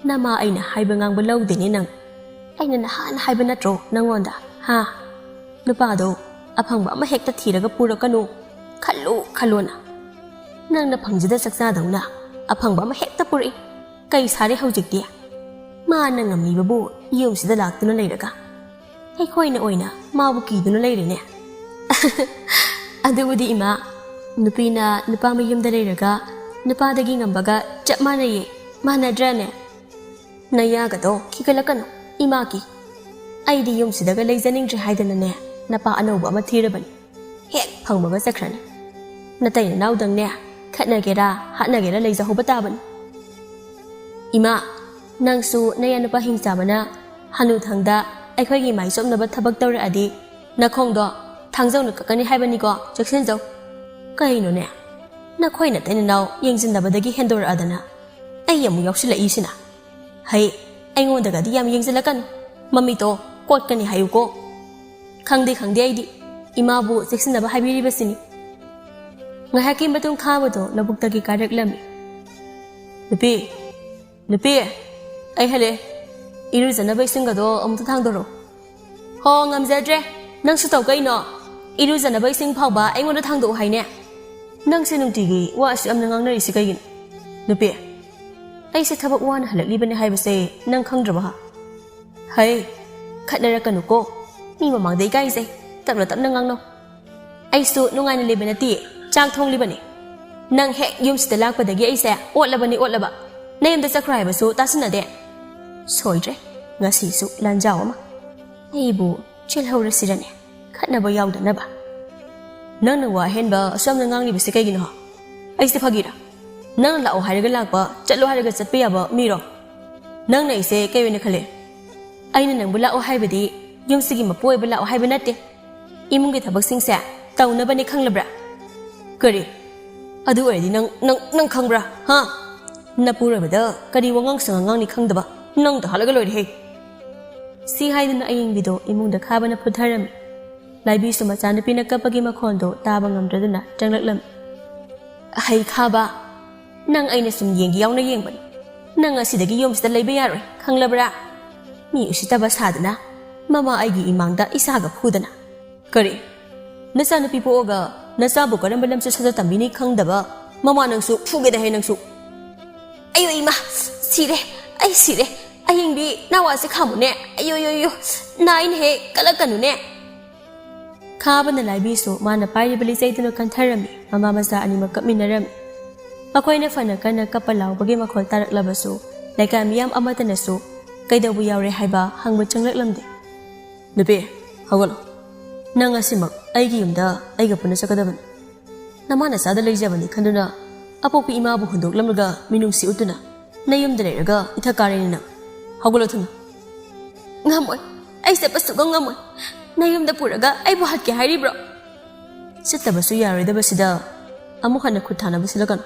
ꯅꯃꯥ ꯑꯩꯅ ꯍꯥꯏꯕ ꯉꯥꯡꯕ ꯂꯧꯗꯦꯅꯦ ꯅꯪ꯫ ꯑꯩꯅ ꯅꯍꯥꯟ ꯍꯥꯏꯕ ꯅꯠꯇ꯭ꯔꯣ ꯅꯪꯉꯣꯟꯗ, ꯍꯥ? ꯅꯨꯄꯥꯗꯣ ꯑꯐꯪꯕ ꯑꯃ ꯍꯦꯛꯇ ꯊꯤꯔꯒ ꯄꯨꯔꯛꯀꯅꯨ꯫ ꯈꯜꯂꯨ ꯈꯜꯂꯣꯅ꯫ ꯅꯪꯅ ꯐꯪꯖꯗ ꯆꯥꯛꯆꯥꯗꯧꯅ ꯑꯐꯪꯕ ꯑꯃ ꯍꯦꯛꯇ ꯄꯨꯔꯛꯏ꯫ ꯀꯩ ꯁꯥꯔꯦ ꯍꯧꯖꯤꯛꯇꯤ? ꯃꯥꯅ ꯉꯝꯃꯤꯕꯕꯨ ꯌꯨꯝꯁꯤꯗ ꯂꯥꯛꯇꯨꯅ ꯂꯩꯔꯒ꯫ ꯑꯩꯈꯣꯏꯅ ꯑꯣꯏꯅ ꯃꯥꯕꯨ ꯀꯤꯗꯨꯅ ꯂꯩꯔꯦꯅꯦ꯫ ꯑꯗꯨꯕꯨꯗꯤ ꯏꯃꯥ, ꯅꯨꯄꯤꯅ ꯅꯨꯄꯥ ꯃꯌꯨꯝꯗ ꯂꯩꯔꯒ ꯅꯨꯄꯥꯗꯒꯤ ꯉꯝꯕꯒ ꯆꯞ ꯃꯥꯟꯅꯩꯌꯦ, ꯃꯥꯟꯅꯗ꯭ꯔꯅꯦ? ꯅꯌꯥꯒꯗꯣ ꯈꯤꯒꯠꯂꯛꯀꯅꯨ, ꯏꯃꯥꯒꯤ꯫ ꯑꯩꯗꯤ ꯌꯨꯝꯁꯤꯗꯒ ꯂꯩꯖꯅꯤꯡꯗ꯭ꯔꯦ ꯍꯥꯏꯗꯅꯅꯦ, ꯅꯄꯥ ꯑꯅꯧꯕ ꯑꯃ ꯊꯤꯔꯕꯅꯤ꯫ ꯍꯦꯛ ꯐꯪꯕꯒ ꯆꯠꯈ꯭ꯔꯅꯤ꯫ ꯅꯇꯩ ꯅꯅꯥꯎꯗꯪꯅꯦ, ꯈꯠꯅꯒꯦꯔꯥ ꯍꯥꯠꯅꯒꯦꯔꯥ ꯂꯩꯖꯍꯧꯕ ꯇꯥꯕꯅꯤ꯫ ꯏꯃꯥ, ꯅꯪꯁꯨ ꯅꯌꯥ ꯅꯨꯄꯥ ꯍꯤꯡ ꯆꯥꯕꯅ ꯍꯅꯨꯊꯪꯗ ꯑꯩꯈꯣꯏꯒꯤ ꯃꯥꯏ ꯆꯣꯞꯅꯕ ꯊꯕꯛ ꯇꯧꯔꯛꯑꯗꯤ ꯅꯈꯣꯡꯗꯣ ꯊꯥꯡꯖꯧꯅ ꯀꯛꯀꯅꯤ ꯍꯥꯏꯕꯅꯤꯀꯣ, ꯆꯦꯛꯁꯤꯟꯖꯧ꯫ ꯀꯩꯅꯣꯅꯦ, ꯅꯈꯣꯏ ꯅꯇꯩ ꯅꯅꯥꯎ ꯌꯦꯡꯁꯤꯟꯅꯕꯗꯒꯤ ꯍꯦꯟꯗꯣꯔꯛꯑꯗꯅ ꯑꯩ ꯑꯃꯨꯛ ꯌꯥꯎꯁꯤꯜꯂꯛꯏꯁꯤꯅ꯫ ꯍꯩ, ꯑꯩꯉꯣꯟꯗꯒꯗꯤ ꯌꯥꯝ ꯌꯦꯡꯁꯤꯜꯂꯛꯀꯅꯨ꯫ ꯃꯃꯤꯠꯇꯣ ꯀꯣꯠꯀꯅꯤ ꯍꯥꯏꯌꯨꯀꯣ꯫ "ꯈꯪꯗꯦ, ꯈꯪꯗꯦ ꯑꯩꯗꯤ꯫ ꯏꯃꯥꯕꯨ ꯆꯦꯛꯁꯤꯟꯅꯕ ꯍꯥꯏꯕꯤꯔꯤꯕꯁꯤꯅꯤ"꯫ ꯉꯥꯏꯍꯥꯛꯀꯤ ꯃꯇꯨꯡ ꯈꯥꯕꯗꯣ ꯂꯧꯕꯨꯛꯇꯒꯤ ꯀꯥꯔꯛꯂꯝꯃꯤ꯫ "ꯅꯨꯄꯤ, ꯅꯨꯄꯤ, ꯑꯩ ꯍꯜꯂꯛꯑꯦ꯫ ꯏꯔꯨꯖꯅꯕ ꯏꯁꯤꯡꯒꯗꯣ ꯑꯃꯨꯛꯇ ꯊꯥꯡꯗꯣꯔꯛꯑꯣ"꯫ "ꯍꯣ, ꯉꯝꯖꯗ꯭ꯔꯦ꯫ ꯅꯪꯁꯨ ꯇꯧ ꯀꯩꯅꯣ꯫ ꯏꯔꯨꯖꯅꯕ ꯏꯁꯤꯡ ꯐꯥꯎꯕ ꯑꯩꯉꯣꯟꯗ ꯊꯥꯡꯗꯣꯛꯎ ꯍꯥꯏꯅꯦ꯫ ꯅꯪꯁꯦ ꯅꯨꯡꯇꯤꯒꯤ ꯋꯥ ꯑꯁꯨꯛ ꯌꯥꯝꯅ ꯉꯥꯡꯅꯔꯤꯁꯤ ꯀꯩꯒꯤꯅꯣ? ꯅꯨꯄꯤ, ꯑꯩꯁꯦ ꯊꯕꯛ ꯋꯥꯅ ꯍꯜꯂꯛꯂꯤꯕꯅꯦ ꯍꯥꯏꯕꯁꯦ ꯅꯪ ꯈꯪꯗ꯭ꯔꯕ ꯍꯥ? ꯍꯩ, ꯈꯠꯅꯔꯛꯀꯅꯨꯀꯣ꯫ ꯃꯤ ꯃꯃꯥꯡꯗ ꯏꯀꯥꯏꯖꯩ꯫ ꯇꯞꯅ ꯇꯞꯅ ꯉꯥꯡꯅꯧ꯫ ꯑꯩꯁꯨ ꯅꯨꯡꯉꯥꯏꯅ ꯂꯩꯕ ꯅꯠꯇꯦ, ꯆꯥꯛ ꯊꯣꯡꯂꯤꯕꯅꯤ꯫ ꯅꯪ ꯍꯦꯛ ꯌꯨꯝꯁꯤꯗ ꯂꯥꯛꯄꯗꯒꯤ ꯑꯩꯁꯦ ꯑꯣꯠꯂꯕꯅꯤ, ꯑꯣꯠꯂꯕ꯫ ꯅꯌꯨꯝꯗ ꯆꯠꯈ꯭ꯔꯣ ꯍꯥꯏꯕꯁꯨ ꯇꯥꯁꯤꯟꯅꯗꯦ꯫ ꯁꯣꯏꯗ꯭ꯔꯦ, ꯉꯁꯤꯁꯨ ꯂꯥꯟꯖꯥꯎ ꯑꯃ꯫ ꯑꯩꯕꯨ ꯆꯦꯜꯍꯧꯔꯁꯤꯔꯅꯦ, ꯈꯠꯅꯕ ꯌꯥꯎꯗꯅꯕ꯫ ꯅꯪꯅ ꯋꯥ ꯑꯍꯦꯟꯕ ꯑꯁꯨꯛ ꯌꯥꯝꯅ ꯉꯥꯡꯂꯤꯕꯁꯦ ꯀꯩꯒꯤꯅꯣ? ꯑꯩꯁꯦ ꯐꯥꯒꯤꯔꯥ? ꯅꯪꯅ ꯂꯥꯛꯑꯣ ꯍꯥꯏꯔꯒ ꯂꯥꯛꯄ, ꯆꯠꯂꯣ ꯍꯥꯏꯔꯒ ꯆꯠꯄ ꯌꯥꯕ ꯃꯤꯔꯣ? ꯅꯪꯅ ꯑꯩꯁꯦ ꯀꯩ ꯑꯣꯏꯅ ꯈꯜꯂꯦ? ꯑꯩꯅ ꯅꯪꯕꯨ ꯂꯥꯛꯑꯣ ꯍꯥꯏꯕꯗꯤ ꯌꯨꯝꯁꯤꯒꯤ ꯃꯄꯨ ꯑꯣꯏꯕ ꯂꯥꯛꯑꯣ ꯍꯥꯏꯕ ꯅꯠꯇꯦ꯫ ꯏꯃꯨꯡꯒꯤ ꯊꯕꯛꯁꯤꯡꯁꯦ ꯇꯧꯅꯕꯅꯦ, ꯈꯪꯂꯕ꯭ꯔꯥ? ꯀꯔꯤ? ꯑꯗꯨ ꯑꯣꯏꯔꯗꯤ ꯅꯪ, ꯅꯪ, ꯅꯪ ꯈꯪꯕ꯭ꯔꯥ? ꯍꯥ? ꯅꯄꯨꯔꯣꯏꯕꯗ ꯀꯔꯤ ꯋꯥꯉꯥꯡ ꯁꯉꯥꯡ ꯉꯥꯡꯅꯤ ꯈꯪꯗꯕ? ꯅꯪꯗ ꯍꯥꯠꯂꯒ ꯂꯣꯏꯔꯦꯍꯦ꯫ ꯁꯤ ꯍꯥꯏꯗꯨꯅ ꯑꯌꯤꯡꯕꯤꯗꯣ ꯏꯃꯨꯡꯗ ꯈꯥꯕꯅ ꯐꯨꯊꯔꯝꯃꯤ꯫ ꯂꯥꯏꯕꯤꯁꯨ ꯃꯆꯥꯅꯨꯄꯤꯅ ꯀꯞꯄꯒꯤ ꯃꯈꯣꯟꯗꯣ ꯇꯥꯕ ꯉꯝꯗ꯭ꯔꯗꯨꯅ ꯆꯪꯂꯛꯂꯝꯃꯤ꯫ "ꯍꯩ ꯈꯥꯕ, ꯅꯪ ꯑꯩꯅ ꯁꯨꯝ ꯌꯦꯡꯒꯦ ꯌꯥꯎꯅ ꯌꯦꯡꯕꯅꯤ꯫ ꯅꯪ ꯑꯁꯤꯗꯒꯤ ꯌꯨꯝꯁꯤꯗ ꯂꯩꯕ ꯌꯥꯔꯣꯏ, ꯈꯪꯂꯕ꯭ꯔꯥ? ꯃꯤ ꯎꯁꯤꯠꯇꯕ ꯁꯥꯗꯅ ꯃꯃꯥ ꯑꯩꯒꯤ ꯏꯃꯥꯡꯗ ꯏꯁꯥꯒ ꯐꯨꯗꯅ"꯫ "ꯀꯔꯤ? ꯅꯆꯥꯅꯨꯄꯤ ꯄꯣꯛꯑꯒ ꯅꯆꯥꯕꯨ ꯀꯔꯝꯕ ꯂꯝꯆꯠ ꯁꯥꯖꯠ ꯇꯝꯕꯤꯅꯤ ꯈꯪꯗꯕ ꯃꯃꯥ ꯅꯪꯁꯨ? ꯐꯨꯒꯦꯗ ꯍꯦ ꯅꯪꯁꯨ!" "ꯑꯌꯣ ꯏꯃꯥ, ꯁꯤꯔꯦ, ꯑꯩ ꯁꯤꯔꯦ꯫ ꯑꯌꯤꯡꯕꯤ, ꯅꯥꯋꯥꯁꯦ ꯈꯥꯝꯃꯨꯅꯦ꯫ ꯑꯌꯣ, ꯌꯣ, ꯌꯣ, ꯅꯥꯏꯅꯦꯍꯦ, ꯀꯜꯂꯛꯀꯅꯨꯅꯦ"꯫ ꯈꯥꯕꯅ ꯂꯥꯏꯕꯤꯁꯨ ꯃꯥꯅ ꯄꯥꯏꯔꯤꯕ ꯂꯤꯆꯩꯗꯨꯅ ꯀꯟꯊꯔꯝꯃꯤ꯫ ꯃꯃꯥ ꯃꯆꯥ ꯑꯅꯤꯃꯛ ꯀꯞꯃꯤꯟꯅꯔꯝꯃꯤ꯫ ꯃꯈꯣꯏꯅ ꯐꯅ ꯀꯟꯅ ꯀꯞꯄ ꯂꯥꯎꯕꯒꯤ ꯃꯈꯣꯜ ꯇꯥꯔꯛꯂꯕꯁꯨ ꯂꯩꯀꯥꯏ ꯃꯤꯌꯥꯝ ꯑꯃꯠꯇꯅꯁꯨ ꯀꯩꯗꯧꯕ ꯌꯥꯎꯔꯦ ꯍꯥꯏꯕ ꯍꯪꯕ ꯆꯪꯂꯛꯂꯝꯗꯦ꯫ "ꯅꯨꯄꯤ, ꯍꯧꯒꯠꯂꯣ꯫ ꯅꯪ ꯉꯁꯤꯃꯛ ꯑꯩꯒꯤ ꯌꯨꯝꯗ ꯑꯩꯒ ꯄꯨꯟꯅ ꯆꯠꯀꯗꯕꯅꯤ꯫ ꯅꯃꯥ ꯅꯆꯥꯗ ꯂꯩꯖꯕꯅꯤ ꯈꯟꯗꯨꯅ ꯑꯄꯣꯛꯄꯤ ꯏꯃꯥꯕꯨ ꯍꯨꯟꯗꯣꯛꯂꯝꯂꯒ ꯃꯤꯅꯨꯡꯁꯤ ꯎꯠꯇꯨꯅ ꯅꯌꯨꯝꯗ ꯂꯩꯔꯒ ꯏꯊꯛ ꯀꯥꯔꯦꯅꯦ ꯅꯪ꯫ ꯍꯧꯒꯠꯂꯣ ꯊꯨꯅ"꯫ "ꯉꯝꯃꯣꯏ, ꯑꯩ ꯆꯠꯄ ꯁꯨꯛꯉꯝ ꯉꯝꯃꯣꯏ꯫ ꯅꯌꯨꯝꯗ ꯄꯨꯔꯒ ꯑꯩꯕꯨ ꯍꯥꯠꯀꯦ ꯍꯥꯏꯔꯤꯕ꯭ꯔꯣ?" ꯆꯠꯇꯕꯁꯨ ꯌꯥꯔꯣꯏꯗꯕꯁꯤꯗ ꯑꯃꯨꯛ ꯍꯟꯅ ꯈꯨꯠ ꯊꯥꯅꯕ ꯁꯤꯜꯂꯛꯀꯅꯨ꯫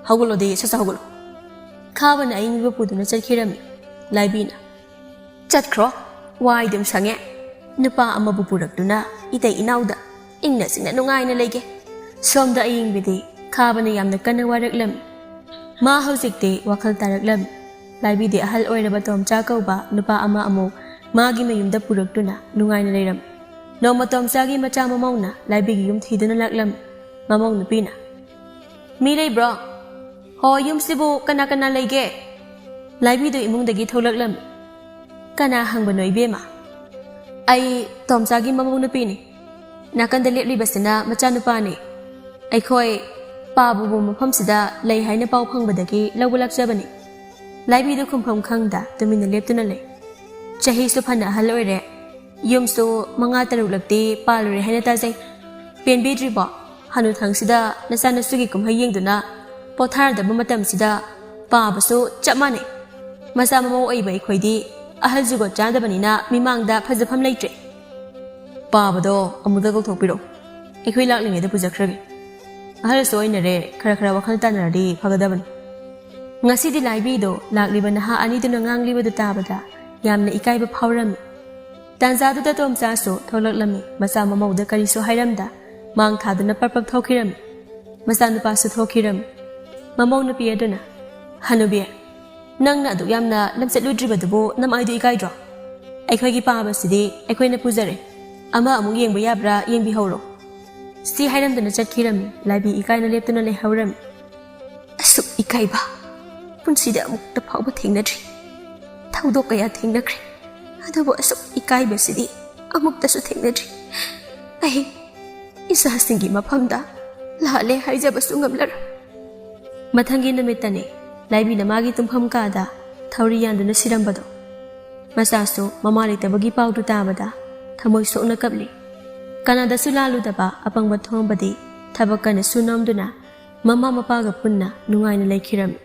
ꯍꯧꯒꯠꯂꯣꯗꯤ, ꯁꯠ ꯁꯠ ꯍꯧꯒꯠꯂꯣ꯫ ꯈꯥꯕꯅ ꯑꯌꯤꯡꯕꯤꯕꯨ ꯄꯨꯗꯨꯅ ꯆꯠꯈꯤꯔꯝꯃꯤ꯫ ꯂꯥꯏꯕꯤꯅ, "ꯆꯠꯈ꯭ꯔꯣ, ꯋꯥꯏ ꯑꯗꯨꯝ ꯁꯪꯉꯦ"꯫ ꯅꯨꯄꯥ ꯑꯃꯕꯨ ꯄꯨꯔꯛꯇꯨꯅ ꯏꯇꯩ ꯏꯅꯥꯎꯗ ꯏꯪꯅ ꯆꯤꯛꯅ ꯅꯨꯡꯉꯥꯏꯅ ꯂꯩꯒꯦ꯫ ꯁꯣꯝꯗ ꯑꯌꯤꯡꯕꯤꯗꯤ ꯈꯥꯕꯅ ꯌꯥꯝꯅ ꯀꯟꯅ ꯋꯥꯔꯛꯂꯝꯃꯤ꯫ ꯃꯥ ꯍꯧꯖꯤꯛꯇꯤ ꯋꯥꯈꯜ ꯇꯥꯔꯛꯂꯝꯃꯤ꯫ ꯂꯥꯏꯕꯤꯗꯤ ꯑꯍꯜ ꯑꯣꯏꯔꯕ ꯇꯣꯝꯆꯥ ꯀꯧꯕ ꯅꯨꯄꯥ ꯑꯃ ꯑꯃꯨꯛ ꯃꯥꯒꯤ ꯃꯌꯨꯝꯗ ꯄꯨꯔꯛꯇꯨꯅ ꯅꯨꯡꯉꯥꯏꯅ ꯂꯩꯔꯝꯃꯤ꯫ ꯅꯣꯡꯃ ꯇꯣꯝꯆꯥꯒꯤ ꯃꯆꯥ ꯃꯃꯧꯅ ꯂꯥꯏꯕꯤꯒꯤ ꯌꯨꯝ ꯊꯤꯗꯨꯅ ꯂꯥꯛꯂꯝꯃꯤ꯫ ꯃꯃꯧ ꯅꯨꯄꯤꯅ, "ꯃꯤ ꯂꯩꯕ꯭ꯔꯣ? ꯍꯣ, ꯌꯨꯝꯁꯤꯕꯨ ꯀꯅꯥ ꯀꯅꯥ ꯂꯩꯒꯦ?" ꯂꯥꯏꯕꯤꯗꯨ ꯏꯃꯨꯡꯗꯒꯤ ꯊꯣꯛꯂꯛꯂꯝꯃꯤ꯫ "ꯀꯅꯥ ꯍꯪꯕꯅꯣ, ꯏꯕꯦꯝꯃ?" "ꯑꯩ ꯇꯣꯝꯆꯥꯒꯤ ꯃꯃꯧ ꯅꯨꯄꯤꯅꯤ꯫ ꯅꯥꯀꯟꯗ ꯂꯦꯞꯂꯤꯕꯁꯤꯅ ꯃꯆꯥꯅꯨꯄꯥꯅꯤ꯫ ꯑꯩꯈꯣꯏ ꯄꯥꯕꯕꯨ ꯃꯐꯝꯁꯤꯗ ꯂꯩ ꯍꯥꯏꯅ ꯄꯥꯎ ꯐꯪꯕꯗꯒꯤ ꯂꯧꯕ ꯂꯥꯛꯆꯕꯅꯤ꯫" ꯂꯥꯏꯕꯤꯗꯨ ꯈꯨꯝꯐꯝ ꯈꯪꯗ ꯇꯨꯃꯤꯟꯅ ꯂꯦꯞꯇꯨꯅ ꯂꯩ꯫ "ꯆꯍꯤꯁꯨ ꯐꯅ ꯑꯍꯜ ꯑꯣꯏꯔꯦ꯫ ꯌꯨꯝꯁꯨ ꯃꯉꯥ ꯇꯔꯨꯛꯂꯛꯇꯤ ꯄꯥꯜꯂꯨꯔꯦ ꯍꯥꯏꯅ ꯇꯥꯖꯩ꯫ ꯄꯦꯟꯕꯤꯗ꯭ꯔꯤꯕꯣ? ꯍꯅꯨꯊꯪꯁꯤꯗ ꯅꯆꯥꯅꯁꯨꯒꯤ ꯀꯨꯝꯍꯩ ꯌꯦꯡꯗꯨꯅ ꯄꯣꯊꯥꯔꯗꯕ ꯃꯇꯝꯁꯤꯗ ꯄꯥꯕꯁꯨ ꯆꯞ ꯃꯥꯟꯅꯩ꯫ ꯃꯆꯥ ꯃꯃꯧ ꯑꯣꯏꯕ ꯑꯩꯈꯣꯏꯗꯤ ꯑꯍꯜ ꯖꯨꯒꯣꯠ ꯆꯥꯗꯕꯅꯤꯅ ꯃꯤꯃꯥꯡꯗ ꯐꯖꯐꯝ ꯂꯩꯇ꯭ꯔꯦ꯫ ꯄꯥꯕꯗꯣ ꯑꯃꯨꯛꯇ ꯀꯧꯊꯣꯛꯄꯤꯔꯛꯑꯣ꯫ ꯑꯩꯈꯣꯏ ꯂꯥꯛꯂꯤꯉꯩꯗ ꯄꯨꯖꯈ꯭ꯔꯒꯦ꯫ ꯑꯍꯜꯁꯨ ꯑꯣꯏꯅꯔꯦ, ꯈꯔ ꯈꯔ ꯋꯥꯈꯜ ꯇꯥꯅꯔꯗꯤ ꯐꯒꯗꯕꯅꯤ꯫" ꯉꯁꯤꯗꯤ ꯂꯥꯏꯕꯤꯗꯣ ꯂꯥꯛꯂꯤꯕ ꯅꯍꯥ ꯑꯅꯤꯗꯨꯅ ꯉꯥꯡꯂꯤꯕꯗꯨ ꯇꯥꯕꯗ ꯌꯥꯝꯅ ꯏꯀꯥꯏꯕ ꯐꯥꯎꯔꯝꯃꯤ꯫ ꯇꯥꯟꯖꯥꯗꯨꯗ ꯇꯣꯝꯆꯥꯁꯨ ꯊꯣꯛꯂꯛꯂꯝꯃꯤ꯫ ꯃꯆꯥ ꯃꯃꯧꯗ ꯀꯔꯤꯁꯨ ꯍꯥꯏꯔꯝꯗ ꯃꯥꯡ ꯊꯥꯗꯨꯅ ꯄꯔꯞ ꯄꯔꯞ ꯊꯣꯛꯈꯤꯔꯝꯃꯤ꯫ ꯃꯆꯥꯅꯨꯄꯥꯁꯨ ꯊꯣꯛꯈꯤꯔꯝꯃꯤ꯫ ꯃꯃꯧ ꯅꯨꯄꯤ ꯑꯗꯨꯅ, "ꯍꯅꯨꯕꯤ, ꯅꯪꯅ ꯑꯗꯨꯛ ꯌꯥꯝꯅ ꯂꯝꯆꯠꯂꯨꯗ꯭ꯔꯤꯕꯗꯨꯕꯨ ꯅꯃꯥꯏꯗꯨ ꯏꯀꯥꯏꯗ꯭ꯔꯣ? ꯑꯩꯈꯣꯏꯒꯤ ꯄꯥꯕꯁꯤꯗꯤ ꯑꯩꯈꯣꯏꯅ ꯄꯨꯖꯔꯦ꯫ ꯑꯃ ꯑꯃꯨꯛ ꯌꯦꯡꯕ ꯌꯥꯕ꯭ꯔꯥ ꯌꯦꯡꯕꯤꯍꯧꯔꯣ꯫" ꯁꯤ ꯍꯥꯏꯔꯝꯗꯅ ꯆꯠꯈꯤꯔꯝꯃꯤ꯫ ꯂꯥꯏꯕꯤ ꯏꯀꯥꯏꯅ ꯂꯦꯞꯇꯨꯅ ꯂꯩꯍꯧꯔꯝꯃꯤ꯫ "ꯑꯁꯨꯛ ꯏꯀꯥꯏꯕ ꯄꯨꯟꯁꯤꯗ ꯑꯃꯨꯛꯇ ꯐꯥꯎꯕ ꯊꯦꯡꯅꯗ꯭ꯔꯤ꯫ ꯊꯧꯗꯣꯛ ꯀꯌꯥ ꯊꯦꯡꯅꯈ꯭ꯔꯦ, ꯑꯗꯨꯕꯨ ꯑꯁꯨꯛ ꯏꯀꯥꯏꯕꯁꯤꯗꯤ ꯑꯃꯨꯛꯇꯁꯨ ꯊꯦꯡꯅꯗ꯭ꯔꯤ꯫ ꯑꯩ ꯏꯆꯥꯁꯤꯡꯒꯤ ꯃꯐꯝꯗ ꯂꯥꯜꯂꯦ ꯍꯥꯏꯖꯕꯁꯨ ꯉꯝꯂꯔꯣꯏ꯫" ꯃꯊꯪꯒꯤ ꯅꯨꯃꯤꯠꯇꯅꯤ ꯂꯥꯏꯕꯤꯅ ꯃꯥꯒꯤ ꯇꯨꯝꯐꯝ ꯀꯥꯗ ꯊꯧꯔꯤ ꯌꯥꯟꯗꯨꯅ ꯁꯤꯔꯝꯕꯗꯣ꯫ ꯃꯆꯥꯁꯨ ꯃꯃꯥ ꯂꯩꯇꯕꯒꯤ ꯄꯥꯎꯗꯨ ꯇꯥꯕꯗ ꯊꯃꯣꯏ ꯁꯣꯛꯅ ꯀꯞꯂꯤ꯫ ꯀꯅꯥꯗꯁꯨ ꯂꯥꯜꯂꯨꯗꯕ ꯑꯄꯪꯕ ꯊꯣꯝꯕꯗꯤ ꯊꯕꯛ ꯀꯟꯅ ꯁꯨ ꯅꯣꯝꯗꯨꯅ ꯃꯃꯥ ꯃꯄꯥꯒ ꯄꯨꯟꯅ ꯅꯨꯡꯉꯥꯏꯅ ꯂꯩꯈꯤꯔꯝꯃꯤ꯫